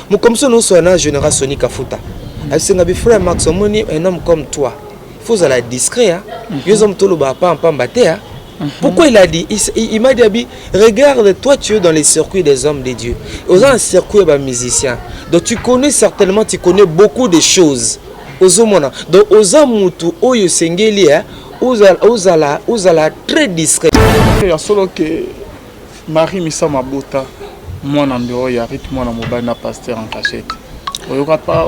Mokomso nyonso na général Soni Kafuta asenga bi: "Frère Max, omoni, un homme comme toi, faut ozala discret, hein. Yo oza moto oloba pamba te, hein." Pourquoi il a dit? Il m'a dit: "Abi, regarde, toi tu es dans les circuits des hommes de Dieu. Oza un circuit ya musicien. Donc tu connais certainement, tu connais beaucoup de choses. Ozomona. Donc oza mutu oyo esengeli, hein, ozala, ozala, ozala très discret." Ya solo ke Marie Misamu abota mwana ndeo ya Ruth, mwana mobali na pasteur en cachette, oyoka pa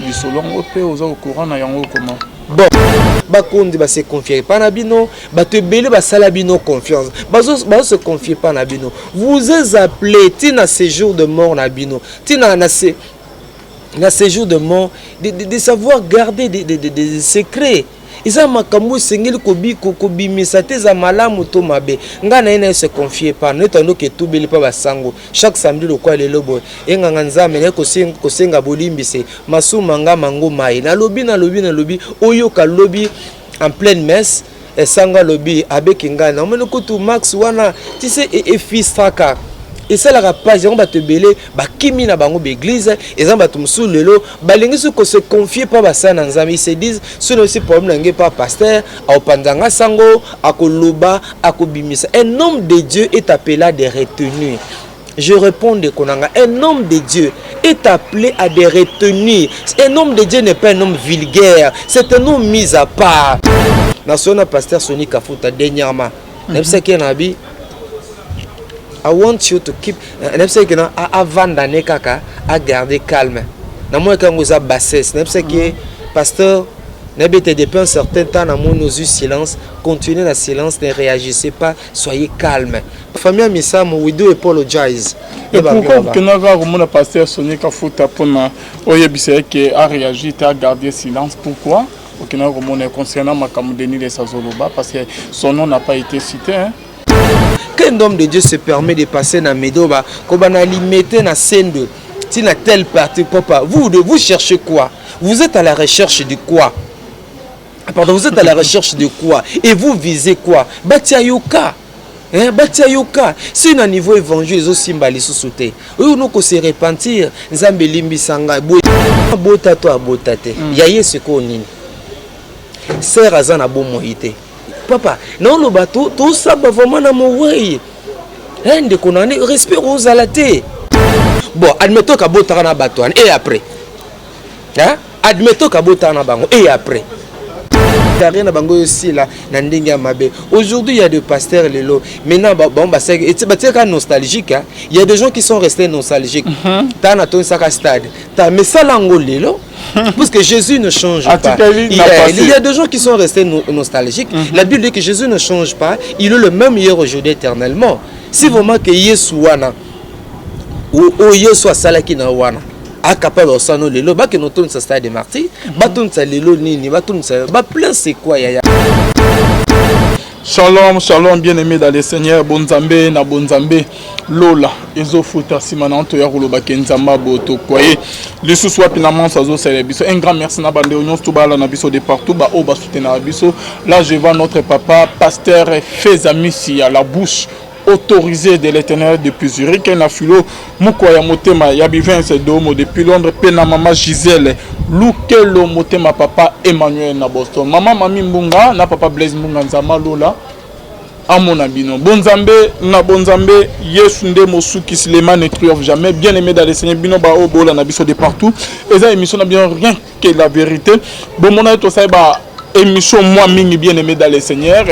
lisolo yango mpe oza au courant na yango comment? Bon, bakondi base confier epa na bino, bato ebele basala bino confiance, bazo se confier epa na bino. Vous êtes appelé ntina séjour de mort na bino, ntina na séjour de mort, de savoir garder des secrets. Eza makambo esengeli kobimisa te, eza malamu to mabe. Ngai na ye na ye se confier pa neti andoki etubeli mpa basango chaque samedi lokwa lelo boye, enganga Nzambe naye kosenga bolimbise masumu nga mango mai. Nalobi, nalobi, nalobi, oyoka lobi en pleine messe, esango alobi abeki ngai namoni kutu Max wana ti se efistaka, esalaka page yango. Bato ebele bakimi na bango baeglise. Eza bato mosusu lelo balingi soki kose confier mpa basala na Nzambe, ils se disent: "Soki nayosi problème na ngai mpa pasteur, akopanza nga sango, akoloba, akobimisa." Un homme de Dieu est appelé à des retenues. Je réponds de Konanga. Un homme de Dieu est appelé à des retenues. Un homme de Dieu n'est pas un homme vulgaire. C'est un homme mis à part. Nasona pasteur Soni Kafuta dernièrement. Nayebisaki ye na bi: "I want you to keep." Nayebisaki na avanda ne kaka, agarder calme. Namonaki yango eza bassesse. Nayebisaki ye: "Pasteur, nayebi ete depuis un certain temps namoni ozwi silence, continuez na silence, ne réagissez pas, soyez calme." Famille ya Misamu, we do apologize. Et pourquoi okendaka komona pasteur Soni Kafuta mpona oyebisa ye ke aréagir te, agarder silence? Pourquoi okendaka komona concernant makambo Denis Lessie azoloba? Parce que son nom n'a pas été cité, hein? Qu'un homme de Dieu se permet de passer na medoba kobana limete na sende tina telle partie, papa, vous de vous cherchez quoi? Vous êtes à la recherche de quoi? Pardon, vous êtes à la recherche de quoi et vous visez quoi? Batia yoka, hein, batia yoka. Si na niveau évangile ezosimba lisusu te, oyo no kose repentir, Nzambe elimbisa ngai boye, abota to abota te. Ya ye sikoyo nini? Ser aza na bomoi te, papa. Naoloba tosaba vraiment na mowei, ndeko na nde respect ozala te. Bon, admettons kabotaka na bato wana, et après, hein? Admettons kabotaka na bango, et après carrière na bango esila na ndenge ya mabe. Aujourd'hui, il y a des pasteurs lelo maintenant bango basalaki batiaka nostalgique, hein? Il y a des gens qui sont restés nostalgiques. Ta na tonisaka stade ta, mais sala yango lelo, puisque Jésus ne change pas. Il y a des gens qui sont restés no nostalgiques. La Bible dit que Jésus ne change pas, il est le même hier, aujourd'hui, éternellement. Si vraiment que Yesu wana oyo Yesu asalaki na wana acapable osala lelo, bakende otonisa stade de Martyr, batonisa lelo nini, batonisa baplein, c'est quoi, yaya? Shalom, shalom, bien-aimé dans le Seigneur. Bonzambe na bonzambe, lola ezofuta nsima na toya kolobaka Nzambe aboto kwaye lisusu wapi na manso azosalela biso. Un grand merci na bandeko nyonso to bala na biso de partout, baoyo basoutenaka biso. Là je vois notre papa pasteur Fezamisi ya la bouche autorisé de l'Éternel depuis Zurich, na filo moko ya motema ya Bivince Domo depuis Londres, mpe na mama Gisèle Lukelo motema, papa Emmanuel na Boston, mama Mami Mbunga na papa Blaise Mbunga. Nzambe alola amona bino. Bonzambe na bonzambe, Yesu nde mosukisi, le mal ne triomphe jamais. Bien aimé dans le Seigneur, bino baoyo bola na biso de partout, eza émission na bino Rien que la vérité. Bomona ye tosali ba émission moi mingi. Bien aimé dans le Seigneur,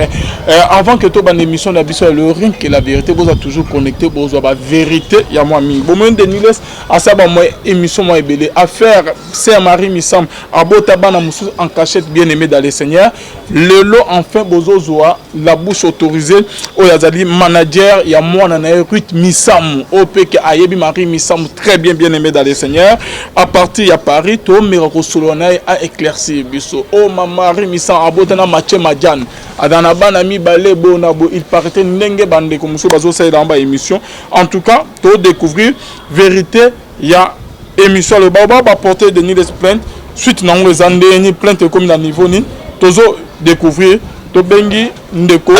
avant que tobanda émission na biso ya le Rien que la vérité, boza toujours connecté, bozwa bavérité ya mwa mingi. Bomoi Denis Lessie asala bamwa émission mwa ebele. Affaire sœur Marie Misamu abota bana mosusu en cachette, bien aimé dans le Seigneur, lelo enfin bozozwa la bouche autorisée oyo azali manager ya mwana na ye Ruth Misamu, oyo mpe ke ayebi Marie Misamu très bien. Bien aimé dans le Seigneur, à partir ya Paris, tomeka kosolola na ye, aéclaircir biso. Oyo Marie Misamu abota na Mathieu Madiane, aza na bana mibale bona bo. Il paraît ndenge bandeko mosusu bazosalela yango baémission. En tout cas, todécouvrir vérité ya émission. Aloba ba baporte Denis Lessie plainte, suite nango eza ndeni, plainte ekomi na niveau nini, tozo découvrir. Tobengi ndeko.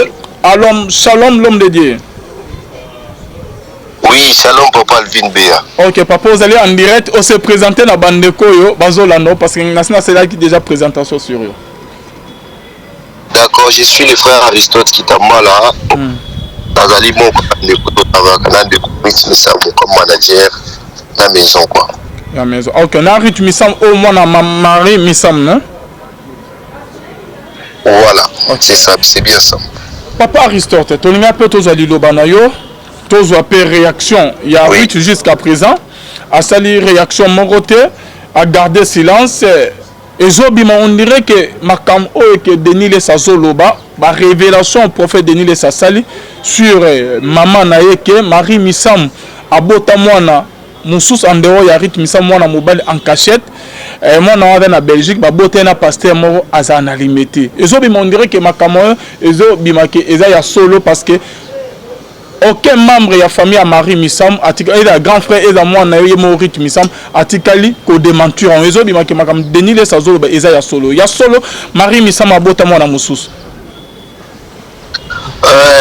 Alors, shalom, l'homme de Dieu. Oui, Oui, shalom papa Alvin Bea. Ok papa, ozali en direct, o se présenter na bandeko oyo bazolanda parce que nasi nasalaki déjà présentation sur yo. D'accord, je suis le frère Aristote Kitambala. Nazali moko ndeko totavaka na ndeko Ruth Misamu comme manager na maison quoi. Ya maison. Ok, na Ruth Misamu oyo mwana Marie Misamu, non? Voilà, okay. C'est ça, c'est bien ça. Papa Aristote, tolinga mpe tozwa liloba na yo, tozwa mpe réaction ya oui. Ruth jusqu'à présent asali réaction moko te, a garder silence. Ezobima on dirait que makambo oyo ke Denis Lessie azoloba, barévélation prophète Denis Lessie asali sur mama na ye ke Marie Misamu abota mwana mosusu en dehors ya Ruth Misamu, mwana mobali en cachette. Mwana wana aza na Belgique, babota ye na pasteur moko azala na Limete. Ezobima on dirait ke makambo oyo ezobima ke eza ya solo, parce que aucun membre ya famille ya Marie Misamu atikali, eza grand frère, eza mwana ye moko Ruth Misamu, atikali kodémentir yango. Ezobimaki makambo Denis Lessie azoloba eza ya solo, ya solo Marie Misamu abota mwana mosusu.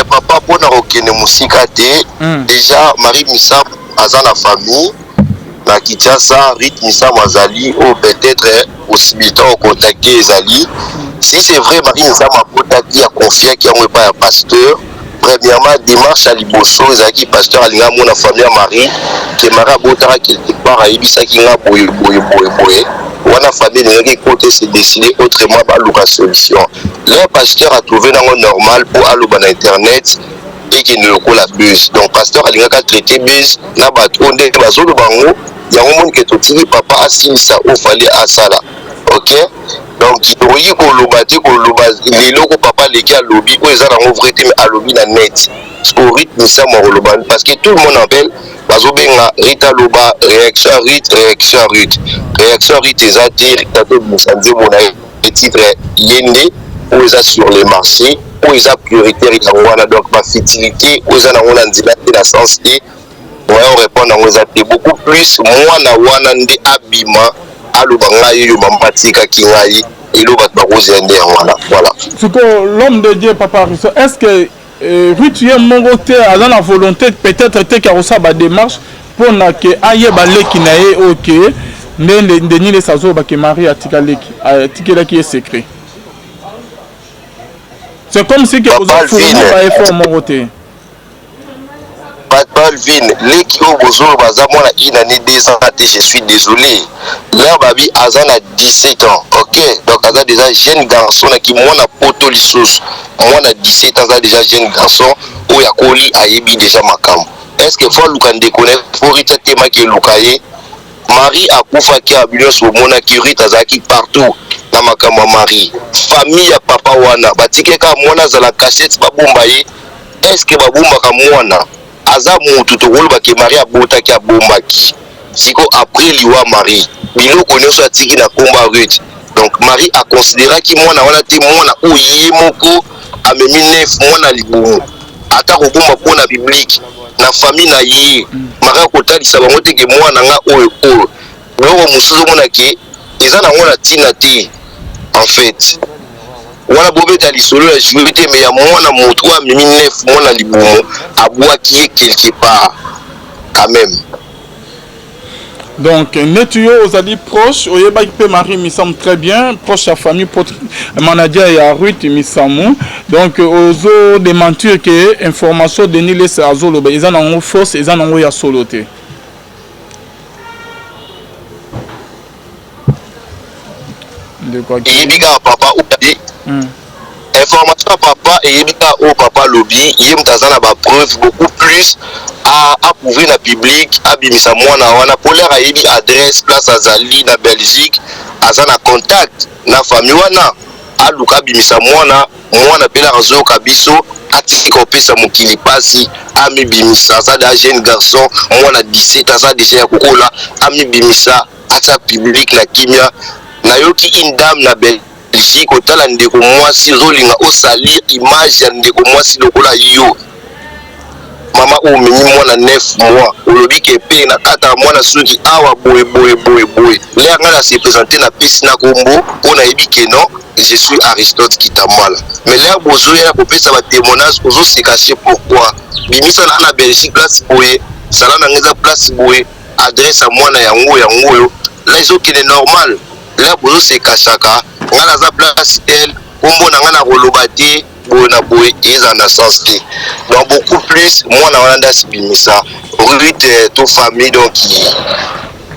Papa, mpona kokende mosika te, déjà Marie Misamu aza na famille na Kinshasa. Ruth Misamu azali oyo, peut-être possibilité kocontacter ezali. Si c'est vrai Marie Misamu abotaki, aconfiaki yango epai ya pasteur, premièrement démarche ya liboso ezalaki pasteur alingi amona famille ya Marie, ke Marie abotaka quelque part, ayebisaki nga boye boye boye boye. Wana famille elingaki ekota se décider autrement, baluka solution. Leur pasteur atrouve nango normal mpo aloba na internet, ekende lokola buzz. Donc pasteur alingaki atraite buzz na bato oyo nde bazoloba yango. Yango moni ke totiki papa asilisa oyo fallait asala. Ok, donc tokoki koloba te, koloba lelo ko papa aleki alobi oyo eza nango vrai te, mais alobi na net. Parce que Ruth Misamu akoloba, parce que tout le monde appelle, bazobenga Ruth aloba réaction ya Ruth, réaction ya Ruth, réaction ya Ruth eza te. Ruth atobimisa nzembo na ye, titre ye nde oyo eza sur le marché, oyo eza prioritaire, yango wana. Donc bafutilité oyo eza nango na nzela te, na sens te moyen répondre yango eza te. Beaucoup plus mwana wana nde abima aloba: ngai oyo mama atikaki ngai elo, bato bakozela nde yango wana, voilà. Sikoyo l'homme de Dieu, papa Aristo, est ce que Ruth ye moko te aza na volonté peut-être te ke akosala badémarche mpona ke ayeba leki na ye oyo ke nde Denis Lessie azoloba ke Marie atika leki, atikelaki ye secret? C'est comme si ke oza fourni baeffort moko te. Papa Alvin, leki oyo bozoloba aza mwana une année, 2 ans te, je suis désolé. L'heure babi aza na 17 ans, ok, donc aza déjà jeune garçon. Naki mwana poto lisusu, mwana 17 ans aza déjà jeune garçon oyo akoli, ayebi déjà makambo. Est ce que faut aluka ndeko na ye? Faut Ruth atemaki eluka ye? Marie akufaki, abi nyonso bomonaki Ruth azalaki partout na makambo ya Marie. Famille ya papa wana batiki kaka mwana azala cachette, babomba ye. Est ce que babombaka mwana aza motu? Tokolobaki Marie abotaki, abombaki. Siko après liwa Marie, biloko nyonso atiki na nkombo ya Ruth. Donc Marie aconsidéraki mwana wana te, mwana oyo ye moko amemi 9 mois na libumu, ata kobomba mpona public na famille na ye. Marie akotalisa bango te ke mwana nga oyo oyo. Biloko mosusu omona ke eza nango na ntina te. En fait wana bobeta lisolo ya jour te, mais ya mwana motu oyo amemi 9 mois na libumu, abwaki ye quelque part quand même. Donc neti yo ozali proche, oyebaki mpe Marie Misamu très bien, proche ya famille, manager ya Ruth Misamu, donc ozo démentir ke information Denis Lessie azoloba eza nango fausse, eza nango ya solo te? Eyebi kaka papa oyo information ya papa, eyebi kaka oyo papa alobi. Ye moto aza na bapreuve beaucoup plus aprouve na public, abimisa mwana wana po l'heure ayebi adresse, place azali na Belgique, aza na contact na famille wana, aluka abimisa mwana. Mwana mpe l'heure azoyoka biso, atika kopesa mokili mpasi, amibimisa. Aza da jeune garçon, mwana 17 aza déjà ya kokola, amibimisa, atia public na kimia. Nayoki une dame na Belgique otala ndeko mwasi, ozolinga osalir image ya ndeko mwasi lokola yo. Mama oyo omemi mwana 9 mois, olobi ke mpe na kata ya mwana suki awa boye boye boye boye. L'heure ngai na se présente, napesi na kombo mpo nayebi ke non, je suis Aristote Kitambala. Mais l'heure bozoya kopesa batémoignage, ozose cacher pourquoi? Bimisa na Belgique place boye. Sala na nga eza place boye, adresse ya mwana yango yango oyo. La ezokende normal. La bozoseka-saka, nga naza place tel, kombo na nga nakoloba te, boye na boye, ezala na sens te. Donc beaucoup plus mwana wana nde asibimisa Ruth to famille, donc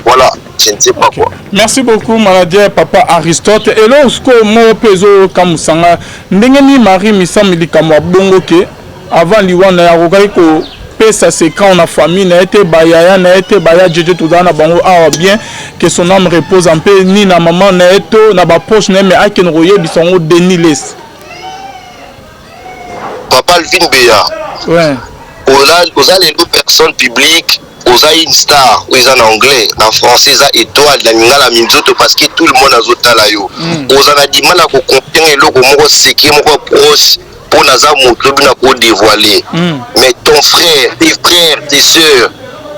voilà, je ne sais pas quoi. Merci beaucoup, manager papa Aristote. Eloko sikoyo moko mpe ezokamwisa nga, ndenge nini Marie Misamu likambo ya bongo ke avant liwa na ye akokaki kopesa secret na famille na ye te, bayaya na ye te, baya jeje tozala na bango awa bien, que son âme repose en paix, ni na mama na ye to na baproche na ye, mais akende koyebisa yango Denis Lessie? Papa Alvin Beya, oza lelo personne publique, oza une star oyo eza na anglais, na français eza étoile, na lingala minzoto, parce que tout le monde azotala yo. Oza na dima na koconfier eloko moko secret moko proche, mpo naza moto lobi na kodévoiler. Mais ton frère, tes frères, tes sœurs,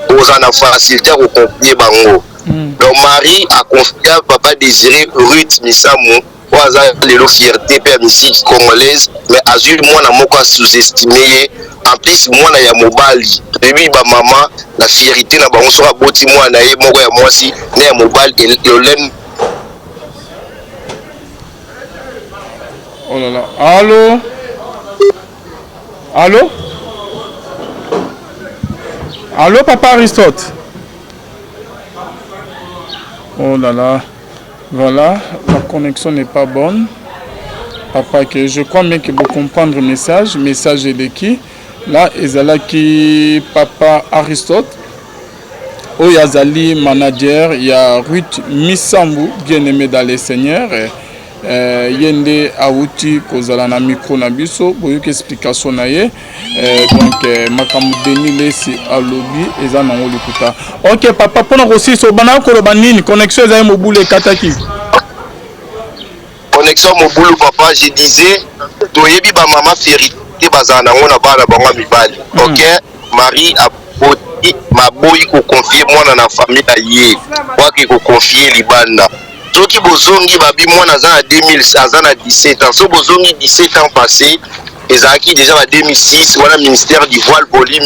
oza na facilité ya koconfier bango. Donc Marie aconfia papa Désiré Ruth Misamu, oyo aza lelo fierté mpe ya musique congolaise, mais azwi mwana moko asous-estime ye. En plus mwana ya mobali, toyebi bamama na fierté na bango, soki aboti mwana na ye moko ya mwasi na ya mobali, lolem. Oh là là. Allô? Allô? Allô, papa Aristote? Oh là là. Voilà, la connexion n'est pas bonne. Papa, que je crois bien que vous comprendre le message. Message est de qui? Là, ezalaki papa Aristote. Oyo azali manager ya Ruth Misambu, bien-aimé dans le Seigneur. Ye nde awuti kozala na micro na biso, boyoki explication na ye. Donc makambo Denis Lessie alobi eza nango lokuta. Ok papa, mpona kosilisa, obandaka koloba nini? Connexion ezali mobulu, ekataki. Connexion mobulu, papa. Je disais, toyebi bamama fierté bazala nango na bana bango ya mibali. Ok, Marie aboti, maboyi koconfier mwana na famille na ye, waki koconfier libanda. Soki bozongi, babi mwana aza na 2000, aza na 17 ans. So bozongi 17 ans passé, ezalaki déjà ba 2006 wana, Ministère du Voile volume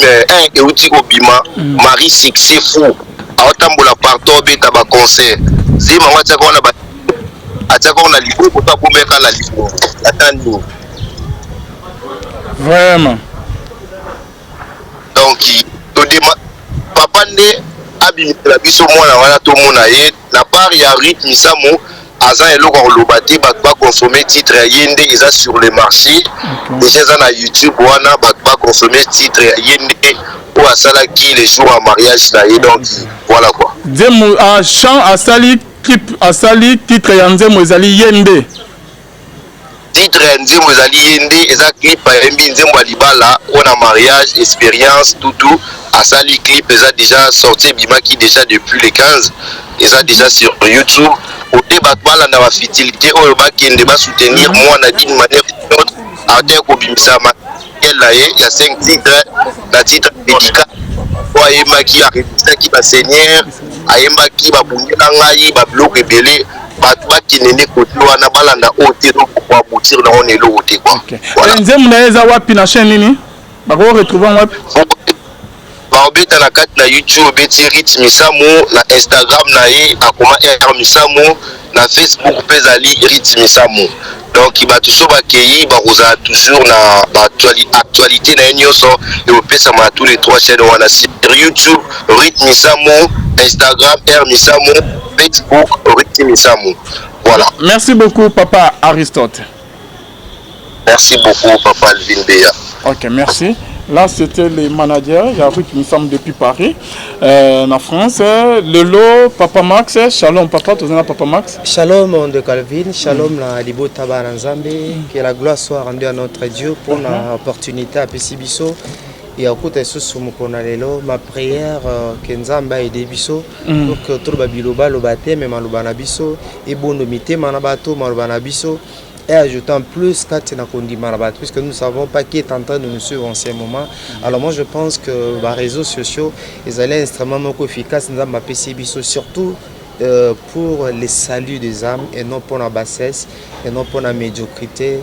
1 euti kobima. Marie succès fou, aotambola partout, obeta baconcert. Zemango atiaka wana, atiaka wana liboko to abomeka na libongo ata nini. Vraiment. Donc todema papa nde abimisela biso mwana wana, tomona ye na part ya Ruth Misamu. Aza eloko ya koloba te. Bato baconsommer titre ya ye nde eza sur le marché déjà, eza na YouTube wana. Bato baconsommer titre ya ye nde oyo asalaki le jour ya mariage na ye. Donc voilà quoi. Nzembo, chant asali, clip asali, titre ya nzembo ezali ye nde. Titre ya nzembo ezali ye nde, eza clip ayembi nzembo ya libala oyo na mariage, expérience tutu. Asali clip, eza déjà sorti, ebimaki déjà depuis le 15, eza déjà sur YouTube. Ote bato balanda bafutilité oyo, bakende basoutenir mwana d'une manière ou d'une autre. Ate kobimisa matériel na ye ya 5 titres, na titre médical oyo ayembaki, aremisaki baseigneur, ayembaki babundela ngai, babiloko ebele. Bato bakende nde kote wana, balanda oyo te, koaboutir nango na eloko te quoi. Voilà. Nzembo na ye eza wapi, na chaîne nini? Bako retrouver yango wapi? Baobeta na kati na YouTube, obeti Ruth Misamu. Na Instagram na ye akoma R Misamu, na Facebook mpe ezali Ruth Misamu. Donc bato so bakei, bakozala toujours na baactualité na ye nyonso, ekopesama na tous les trois chaînes wana: sur YouTube Ruth Misamu, Instagram R Misamu, Facebook Ruth Misamu. Voilà. Merci beaucoup, papa Aristote. Merci beaucoup, papa Alvin Beya. Ok, merci. Là, c'était les managers, il y a Ruth Misamu depuis Paris, en France. Lelo, Papa Max, shalom papa, tu es Papa Max. Shalom de Calvin, shalom la libota bana Nzambe, que la gloire soit rendue à notre Dieu pour l'opportunité apesi biso ya kokuta lisusu mokolo na lelo. Ma prière, que Nzambe aide biso pour que toloba biloba loba te, me maloba na biso ebondo mitema na bato, maloba na biso et ajoutant plus kati na kondima na bato, puisque nous ne savons pas qui est en train de nous suivre en ce moment. Alors moi, je pense que ba réseaux sociaux ezali instrument moko efficace Nzambe apesi biso, surtout pour le salut des âmes et non pour la bassesse et non pour la médiocrité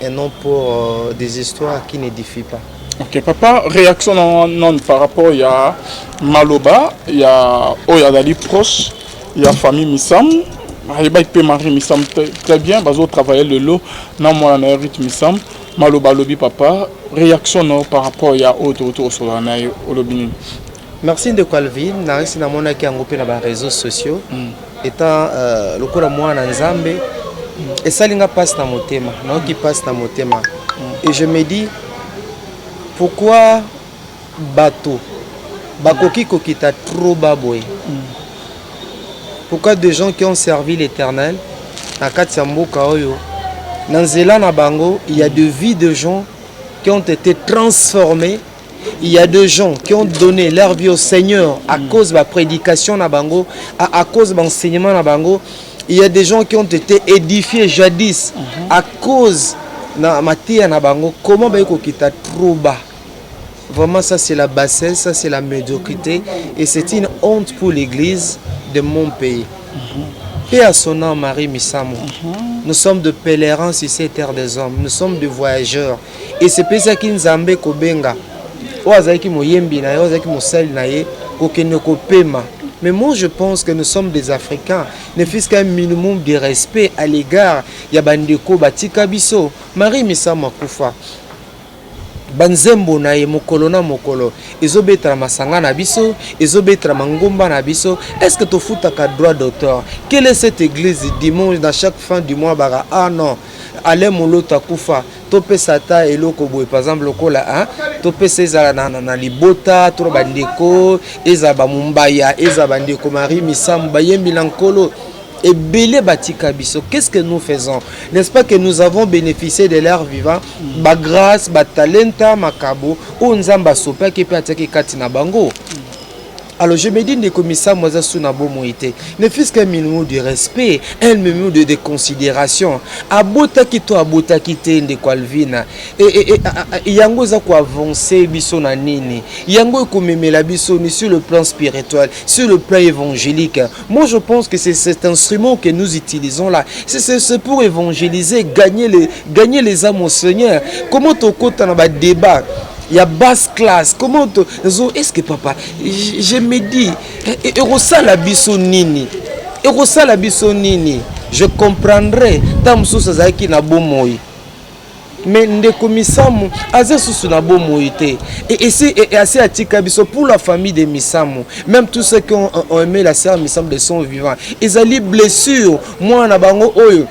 et non pour des histoires qui n'édifient pas. Ok papa, réaction na non par rapport ya maloba ya oyo azali proche ya famille Misamu, ayebaki mpe Marie Misamu très bien, bazotravaille lelo na mwana na ye Ruth Misamu. Maloba alobi, papa, réaction na par rapport ya oyo tokoki kosolola na ye, olobi nini? Merci, ndeko Alvin. Narisi namonaki yango mpe na baréseaux sociaux. Étant lokola mwana Nzambe, esali nga mpasi na motema, nayoki mpasi na motema. Et je me dis, pourquoi bato bakoki kokita trop bas boye? Pourquoi des gens qui ont servi l'Éternel na kati ya mboka oyo, na nzela na bango, il y a de vies de gens qui ont été transformées, il y a des gens qui ont donné leur vie au Seigneur à cause de la prédication na bango, à cause de l'enseignement na bango, il y a des gens qui ont été édifiés jadis à cause na mateya na bango? Comment bayi kokita trop bas? Vraiment, ça c'est la bassesse, ça c'est la médiocrité et c'est une honte pour l'Église de mon pays. Paix à son nom, Marie Misamu. Nous sommes de pèlerins sur cette terre des hommes, nous sommes des voyageurs et c'est pesaki Nzambe kobenga oyo azalaki moyembi na ye, oyo azalaki mosali na ye, kokende kopema. Mais moi, je pense que nous sommes des Africains, ne fût-ce qu'un minimum de respect à l'égard ya bandeko batika biso. Marie Misamu akufa, banzembo na ye mokolo na mokolo ezobetela masanga na biso, ezobetela mangomba na biso. Est ce que tofutaka droit d'auteur? Quelle est cette église, dimanche, dans chaque fin du mois, baka: "Ah non, Alain Moloto akufa, topesa ata eloko boye"? Par exemple lokola, hein, topesa ezala na libota to na bandeko, ezala bamombaya, ezala bandeko Marie Misamu, bayembi na Nkolo ebele batika biso. Qu'est-ce que nous faisons? N'est-ce pas que nous avons bénéficié de leur vivant, bagrâce, batalenta, makabo oyo Nzambe asopaki mpe atiaki kati na bango? Alors je me dis, ndeko Misamu aza su na bomoi te, ne fût-ce qu'un minimum de respect, un minimum de considération. Abotaki to abotaki te, ndeko Alvina, yango eza koavance biso na nini? Yango ekomemela biso ni sur le plan spirituel, sur le plan évangélique? Moi, je pense que c'est cet instrument que nous utilisons là, c'est pour évangéliser, gagner les âmes au Seigneur. Comment tokota na badébat ya basse classe? Comment to est ce que, papa, je me dis, ekosala biso nini? Ekosala biso nini? Je comprendrais ntango mosusu azalaki na bomoi, mais ndeko Misamu aza susu na bomoi te. Esi asi atika biso. Pour la famille de Misamu, même tous ceux qui ont aimé la sœur Misamu de son vivant, ezali blessure. Mwana na bango oyo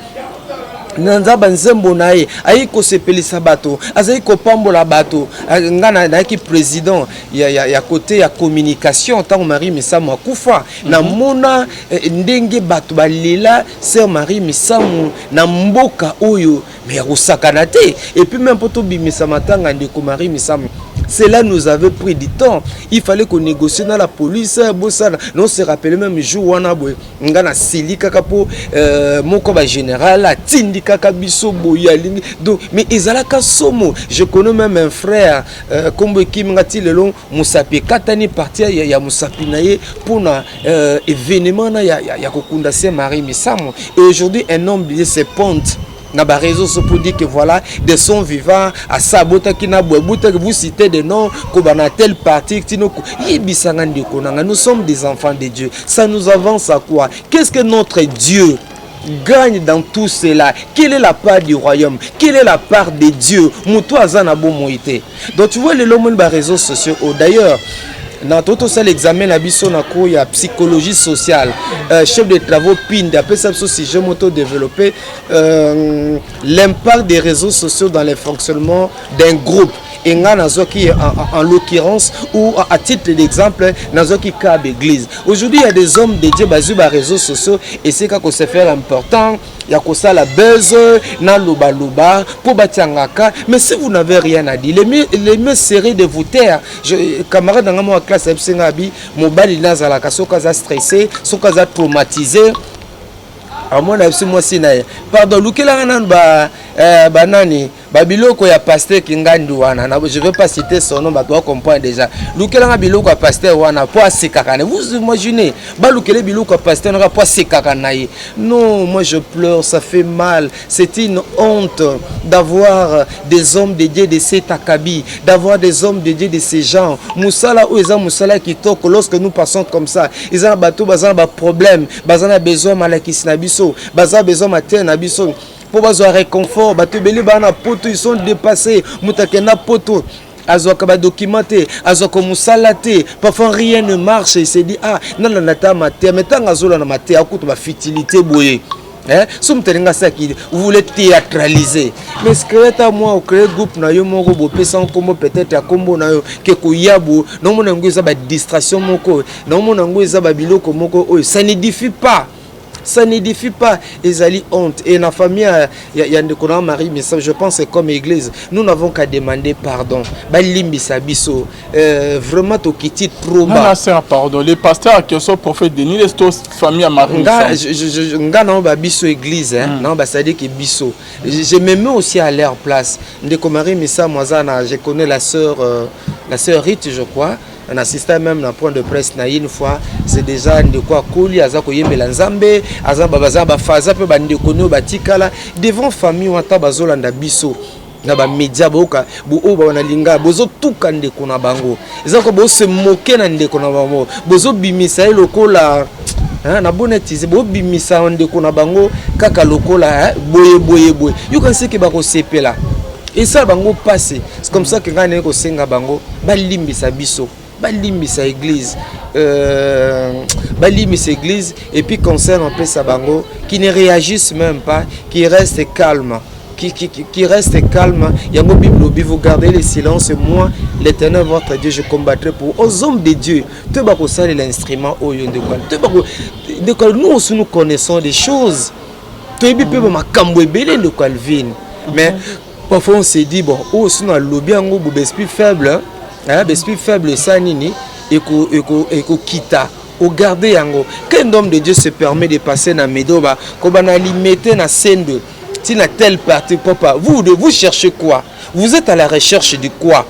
na Nzambe, nzembo na ye ayaki kosepelisa bato, azali kopambola bato. Nga nayaki président ya côté ya communication ntango Marie Misamu akufa. Namona ndenge bato balela sœur Marie Misamu na mboka oyo, mais ya kosakana te. Et puis même mpo tobimisa matanga ndeko Marie Misamu, cela nous avait pris du temps. Il fallait qu'on négocie dans la police, bosala. Non, se rappeler même jour wana boye, nga na sili kaka po moko ba général atindi kaka biso boye alingi. Donc, mais ezalaka somo. Je connais même un frère, kombo ekimi nga ti lelo, mosapi ekatani, parti ya mosapi na ye mpona événement na ya kokunda sœur Marie Misamu. Et aujourd'hui, un homme se pointe na baréseau sociaux pour dire que voilà, de son vivant asa abotaki na boye, abotaki, vous citez des noms, kobana tel parti tino yebisanga. Ndeko nanga, nous sommes des enfants de Dieu. Ça nous avance à quoi? Qu'est-ce que notre Dieu gagne dans tout cela? Quelle est la part du royaume? Quelle est la part de Dieu? Moto aza na bomoi te. Donc tu vois, lelo omoni baréseaux sociaux. Oh, d'ailleurs, na to tosala examen na biso na cours ya psychologie sociale, chef de travaux Pinde apesa biso sujet moto développer l'impact des réseaux sociaux dans le fonctionnement d'un groupe. E nga nazwaki en l'occurrence ou à titre d'exemple, nazwaki cas d'église. Aujourd'hui, il y a des hommes de Dieu bazwi baréseaux sociaux esika kose faire important, ya kosala buzz, nalobaloba mpo batiangaka. Mais si vous n'avez rien à dire, le mieux serait de vous taire. Camarade nanga moko ya classe ayebisi nga, abi mobali nazalaka soki aza stressé, soki aza traumatisé, amona biso mwasi na ye: "Pardon, lukelanga nanu banani." Babiloko ya pasteur Kingandi wana, je veux pas citer son nom, bato comprendre déjà. Lukelanga biloko ya pasteur wana po asekaka na. Vous imaginez, balukele biloko ya pasteur naka po asekaka na ye. Non, moi je pleure, ça fait mal. C'est une honte d'avoir des hommes de Dieu de cet acabit, d'avoir des hommes de Dieu de ces gens. Mosala oyo eza mosala kitoko. Lorsque nous passons comme ça, eza na bato baza na baproblème, baza na besoin malakisi na biso, baza besoin mateya na biso mpo bazwa réconfort. Bato ebele baa na poto, ils sont dépassés. Moto akenda poto, azwaka badocument te, azwaka mosala te, parfois rien ne marche. Il se dit: ah, nalanda ta mateya. Mais ntango azolanda mateya, akuta bafutilité boye. Hein? So moto alingi asalaki, vous voulez théâtraliser, mais créer ta mwa ocréer groupe na yo moko, bopesa nkombo peut-être ya nkombo na yo ke koya bo. Naomona yango eza badistraction moko, naomona yango eza babiloko moko oyo ça n'édifie pas, ça n'édifie pas. Ezali honte. Et na famille ya ndeko na Marie Misamu, je pense que comme église, nous n'avons qu'à demander pardon, balimbisa biso. Vraiment tokiti trop bas. Nana, pardon, les pasteurs qui sont prophète Denis, les famille ya Marie. Nga, nga na ba biso église, hein, mm. Non, bah, ça dit que biso, je me mets aussi à leur place. Ndeko Marie Misamu aza na, je connais la sœur Rite, je crois, on assistait même na point de presse na une fois. C'est déjà ndeko akoli, aza koyembela Nzambe, aza baza bafaza mpe bandeko nio batikala devant famille wana. Bazolanda biso na bamédia, boyoka oyo banalinga bozotuka ndeko na bango, eza ko bose moke na ndeko na bango, bozobimisa ye lokola na bonetize, bobimisa ndeko na bango kaka lokola boye boye boye. Yoka seke bakosepela, esala bango mpasi. C'est comme ça que ngai naye kosenga bango balimbisa biso, balimbisa église, balimbisa église. Et puis conseil opesa bango, qui ne réagissent même pas, qui reste calme, qui reste calme. Yango Bible obi: vous gardez le silence, moi, l'Éternel votre Dieu, je combattrai pour aux hommes de Dieu. To bakosalela instrument oyo, ndeko, to bako, ndeko, nous aussi nous connaissons des choses, toyebi mpe bamakambo ebele, ndeko Alvin. Mais parfois on se dit: bon, oyo so nalobi yango bo baesprit faible, hein, baesprit faible esa nini ekokita ogarde yango. Qu'un homme de Dieu se permet de passer na medoba kobana limete na sende tina telle partie, papa, vous vous cherchez quoi? Vous êtes à la recherche de quoi?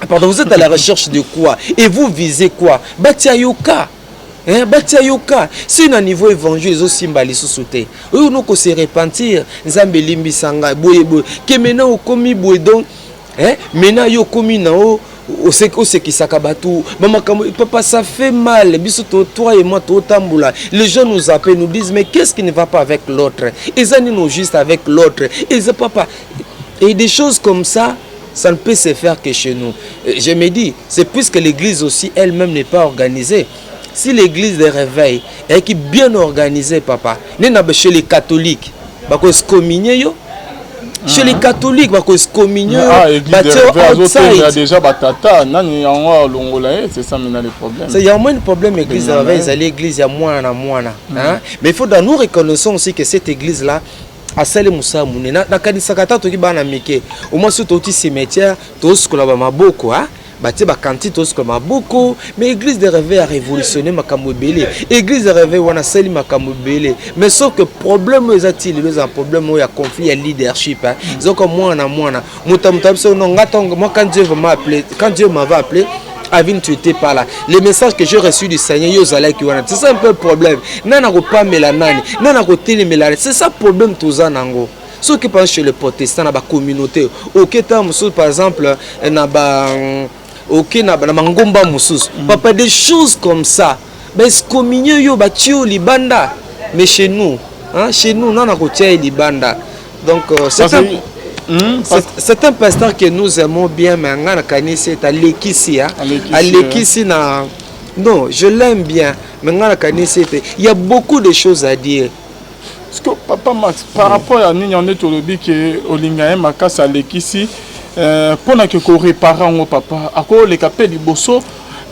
Pardon, vous êtes à la recherche de quoi et vous visez quoi? Batia yoka, hein, batia yoka. Si na niveau évangile ezosimba lisusu te, oyo noko se repentir, Nzambe elimbisa ngai boye boye, ke maintenant okomi boye. Donc, hein, maintenant yo okomi na o osekisaka bato bamakambo, papa, ça fait mal. Biso to, toi et moi, totambola, les gens nous appellent, nous disent: mais qu'est-ce qui ne va pas avec l'autre? Eza nini juste avec l'autre? Eza papa et des choses comme ça, ça ne peut se faire que chez nous. Je me dis, c'est puisque l'église aussi elle-même n'est pas organisée. Si l'église de réveil est bien organisée, papa, ne na chez les catholiques, bakoexcommunier yo. Chez les catholiques, bakoexcommunier yo. Batie déjà batata nani yango alongola ye. C'est ça maintenant le problème. Il y a moins de problème. Église de réveil ezali église ya mwana na mwana, hein? Mais il faut dans nous reconnaissons aussi que cette église là asali mosala monene. Nakanisaka ata toki bana mike, omoi soki touti cimetière, tosukola bamaboko, batie bakanti, tosukola maboko. Mais église de réveil a révolutionné makambo ebele. Église de réveil wana asali makambo ebele, mais sauf que problème oyo eza ti lelo, eza problème oyo ya conflit ya leadership. Ezoka mwana na mwana, moto moto abiso non. Nga ntango moi, quand Dieu m'a appelé, quand Dieu m'avait appelé, Avine, tu étais pas là. Les messages que j'ai reçus du Seigneur, yo ozalaki wana. C'est ça un peu le problème. Nani akopamela nani, nani akotelemela? C'est ça problème toza nango. Soki par chez le protestant, na bacommunauté, oketa mosusu, par exemple na ba oke na mangomba mosusu, papa, des choses comme ça, baexcommunier yo, batie yo libanda. Mais chez nous, hein, chez nous, nani akotia ye libanda? Donc c'est un pasteur que nous aimons bien, mais nga nakanisi ete alekisi, alekisi na. Non, je l'aime bien, mais nga nakanisi ete il y a beaucoup de choses à dire. Parce que papa Max, par rapport ya nini ande tolobi ke olinga ye makasi, alekisi mpona ke koréparer yango, papa akoleka mpe liboso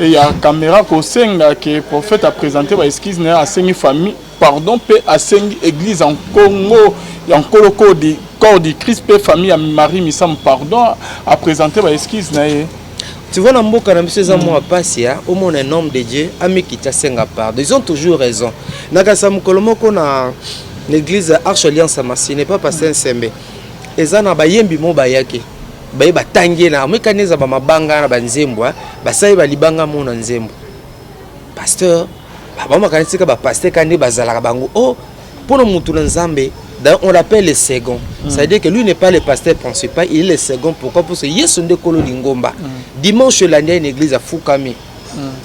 ya caméra kosenga ke prophète aprésente baexcuse na ye, asengi famille pardon mpe asengi église en Congo ya Nkolo Corps du Christ mpe famille ya Marie Misamu pardon, aprésente baexcuse na ye. Tu vois, na mboka na biso eza mwa pasi ya omona un homme de Dieu amikiti asenga pardon. Ils ont toujours raison. Nakasa mokolo moko na l'église Arche Alliance ya Masine, pas pasteur Nsembe. Eza na bayembi mo bayaki, baye batangi ye na amikani, eza bamabanga na banzembo, basali balibanga mo na nzembo. Pasteur bamakanisi tika bapasteur ka nde bazalaka bango. Oh, mpona mutu na Nzambe, d'ailleurs on l'appelle le second. C'est à dire que lui n'est pas le pasteur principal, il est le second. Pourquoi? Parce que Yesu nde kolo lingomba. Dimanche elandi, une église afukami,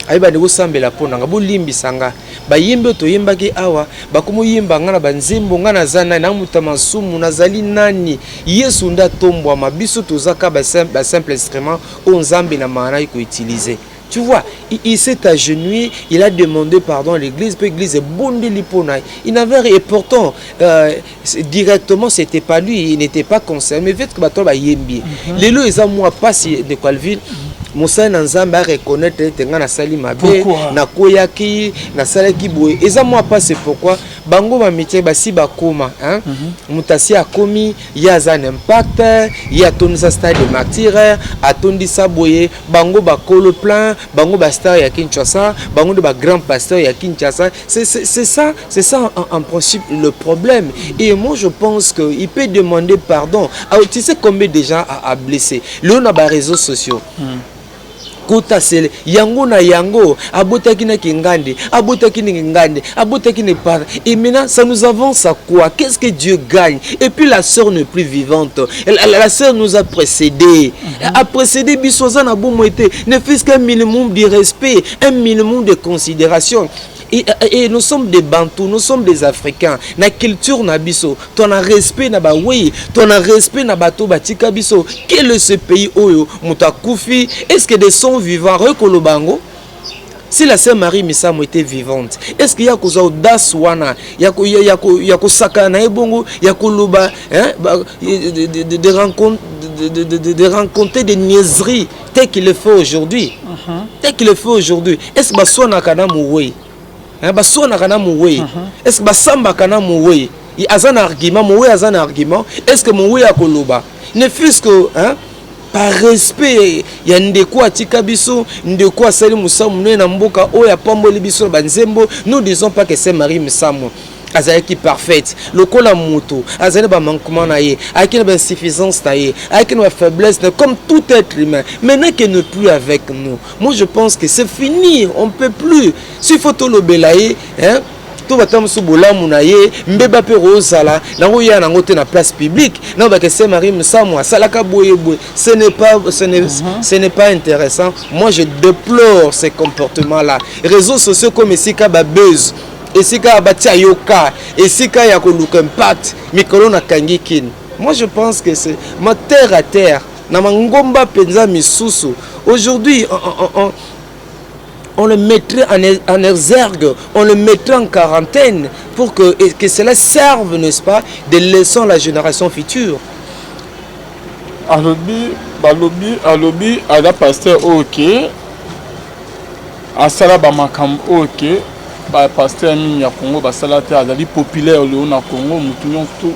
ayeba nde kosambela mpo na nga, bolimbisa nga, bayembi oyo toyembaki awa bakomoyemba nga na banzembo. Nga naza nani? Namuta masumu, nazali nani? Yesu nde atombwama, biso toza ka basimple instrument oyo Nzambe na maana koutiliser. Tu vois, il s'est agenouillé, il a demandé pardon à l'église, puis l'église est bondeli pona. Il n'avait rien, et pourtant, directement, c'était pas lui, il n'était pas concerné. Mais vite que bato bayembi. Lelo eza mwa pasi de Calvin. Mosali na Nzambe areconnaître ete ngai nasali mabe, nakweyaki, nasalaki boye, eza mwa pasi. Pourquoi? Bango bamétier basi bakóma, moto asi akomi, ye aza na impact, ye atondisa Stade de Martyre, atondisa boye, bango bakolo plein, bango bastar ya Kinshasa, bango nde bagrand pasteur ya Kinshasa. C'est ça, c'est ça en principe le problème. Et moi je pense que il peut demander pardon. Ah, tu sais combien de gens a blessé lelo na baréseaux sociaux? Kota sele yango na yango, abotaki na kingandi, abotaki na kingandi, abotaki na par. Et maintenant, ça nous avance à quoi? Qu'est-ce que Dieu gagne? Et puis la sœur n'est plus vivante, la sœur nous a précédé, a précédé biso, aza na bomoi te. Ne fût-ce qu'un minimum de respect, un minimum de considération. Et nous sommes des Bantous, nous sommes des Africains. Na culture na biso, toza respect na bawei, toza respect na bato batika biso. Quel est ce pays oyo moto akufi, est-ce que de son vivant rekoloba yango? Si la sœur Marie Misamu était vivante, est-ce qu'il y a kozwa audace wana ya kosakana na ye bongo, ya koloba, hein, de rencontrer des niaiseries tel qu'il le fait aujourd'hui, tel qu'il le fait aujourd'hui? Est-ce que baswanaka na mowei, hein, baswanaka na mowei? Est-ce que basambaka na mowei? Aza na argument, mowei aza na argument. Est-ce que mowei akoloba ne fût-ce que, hein, par respect ya ndeko atika biso, ndeko asali mosala monene na mboka oyo, apamboli biso na banzembo? Nous disons pas que c'est Marie Misamu azalaki parfaite. Lokola moto azali na bamanquement na ye, ayaki na bainsuffisance na ye, ayaki na bafaiblesse na, comme tout être humain. Maintenant qu'il n'est plus avec nous, moi je pense que c'est fini, on peut plus. S'il faut tolobela ye, hein, to bata mosusu bolamu na ye, mbeba mpe kozala nango ya nango te na place publique na bake sœur Marie Misamu asalaka boye boye. Ce n'est pas intéressant. Moi je déplore ces comportements là. Réseaux sociaux comme esika babuzz, esika batia yoka, esika ya koluka impact mikolo nakangi kini. Moi je pense que c'est ma terre à terre na mangomba mpenza misusu. Aujourd'hui on le mettrait en exergue, on le mettrait en quarantaine pour que cela serve, n'est-ce pas, de leçon à la génération future. Alobi, balobi, alobi aza pasteur oyo ke asala bamakambo oyo ke bapasteur mingi ya Congo basala te. Azali populaire lelo na Congo, motu nyonso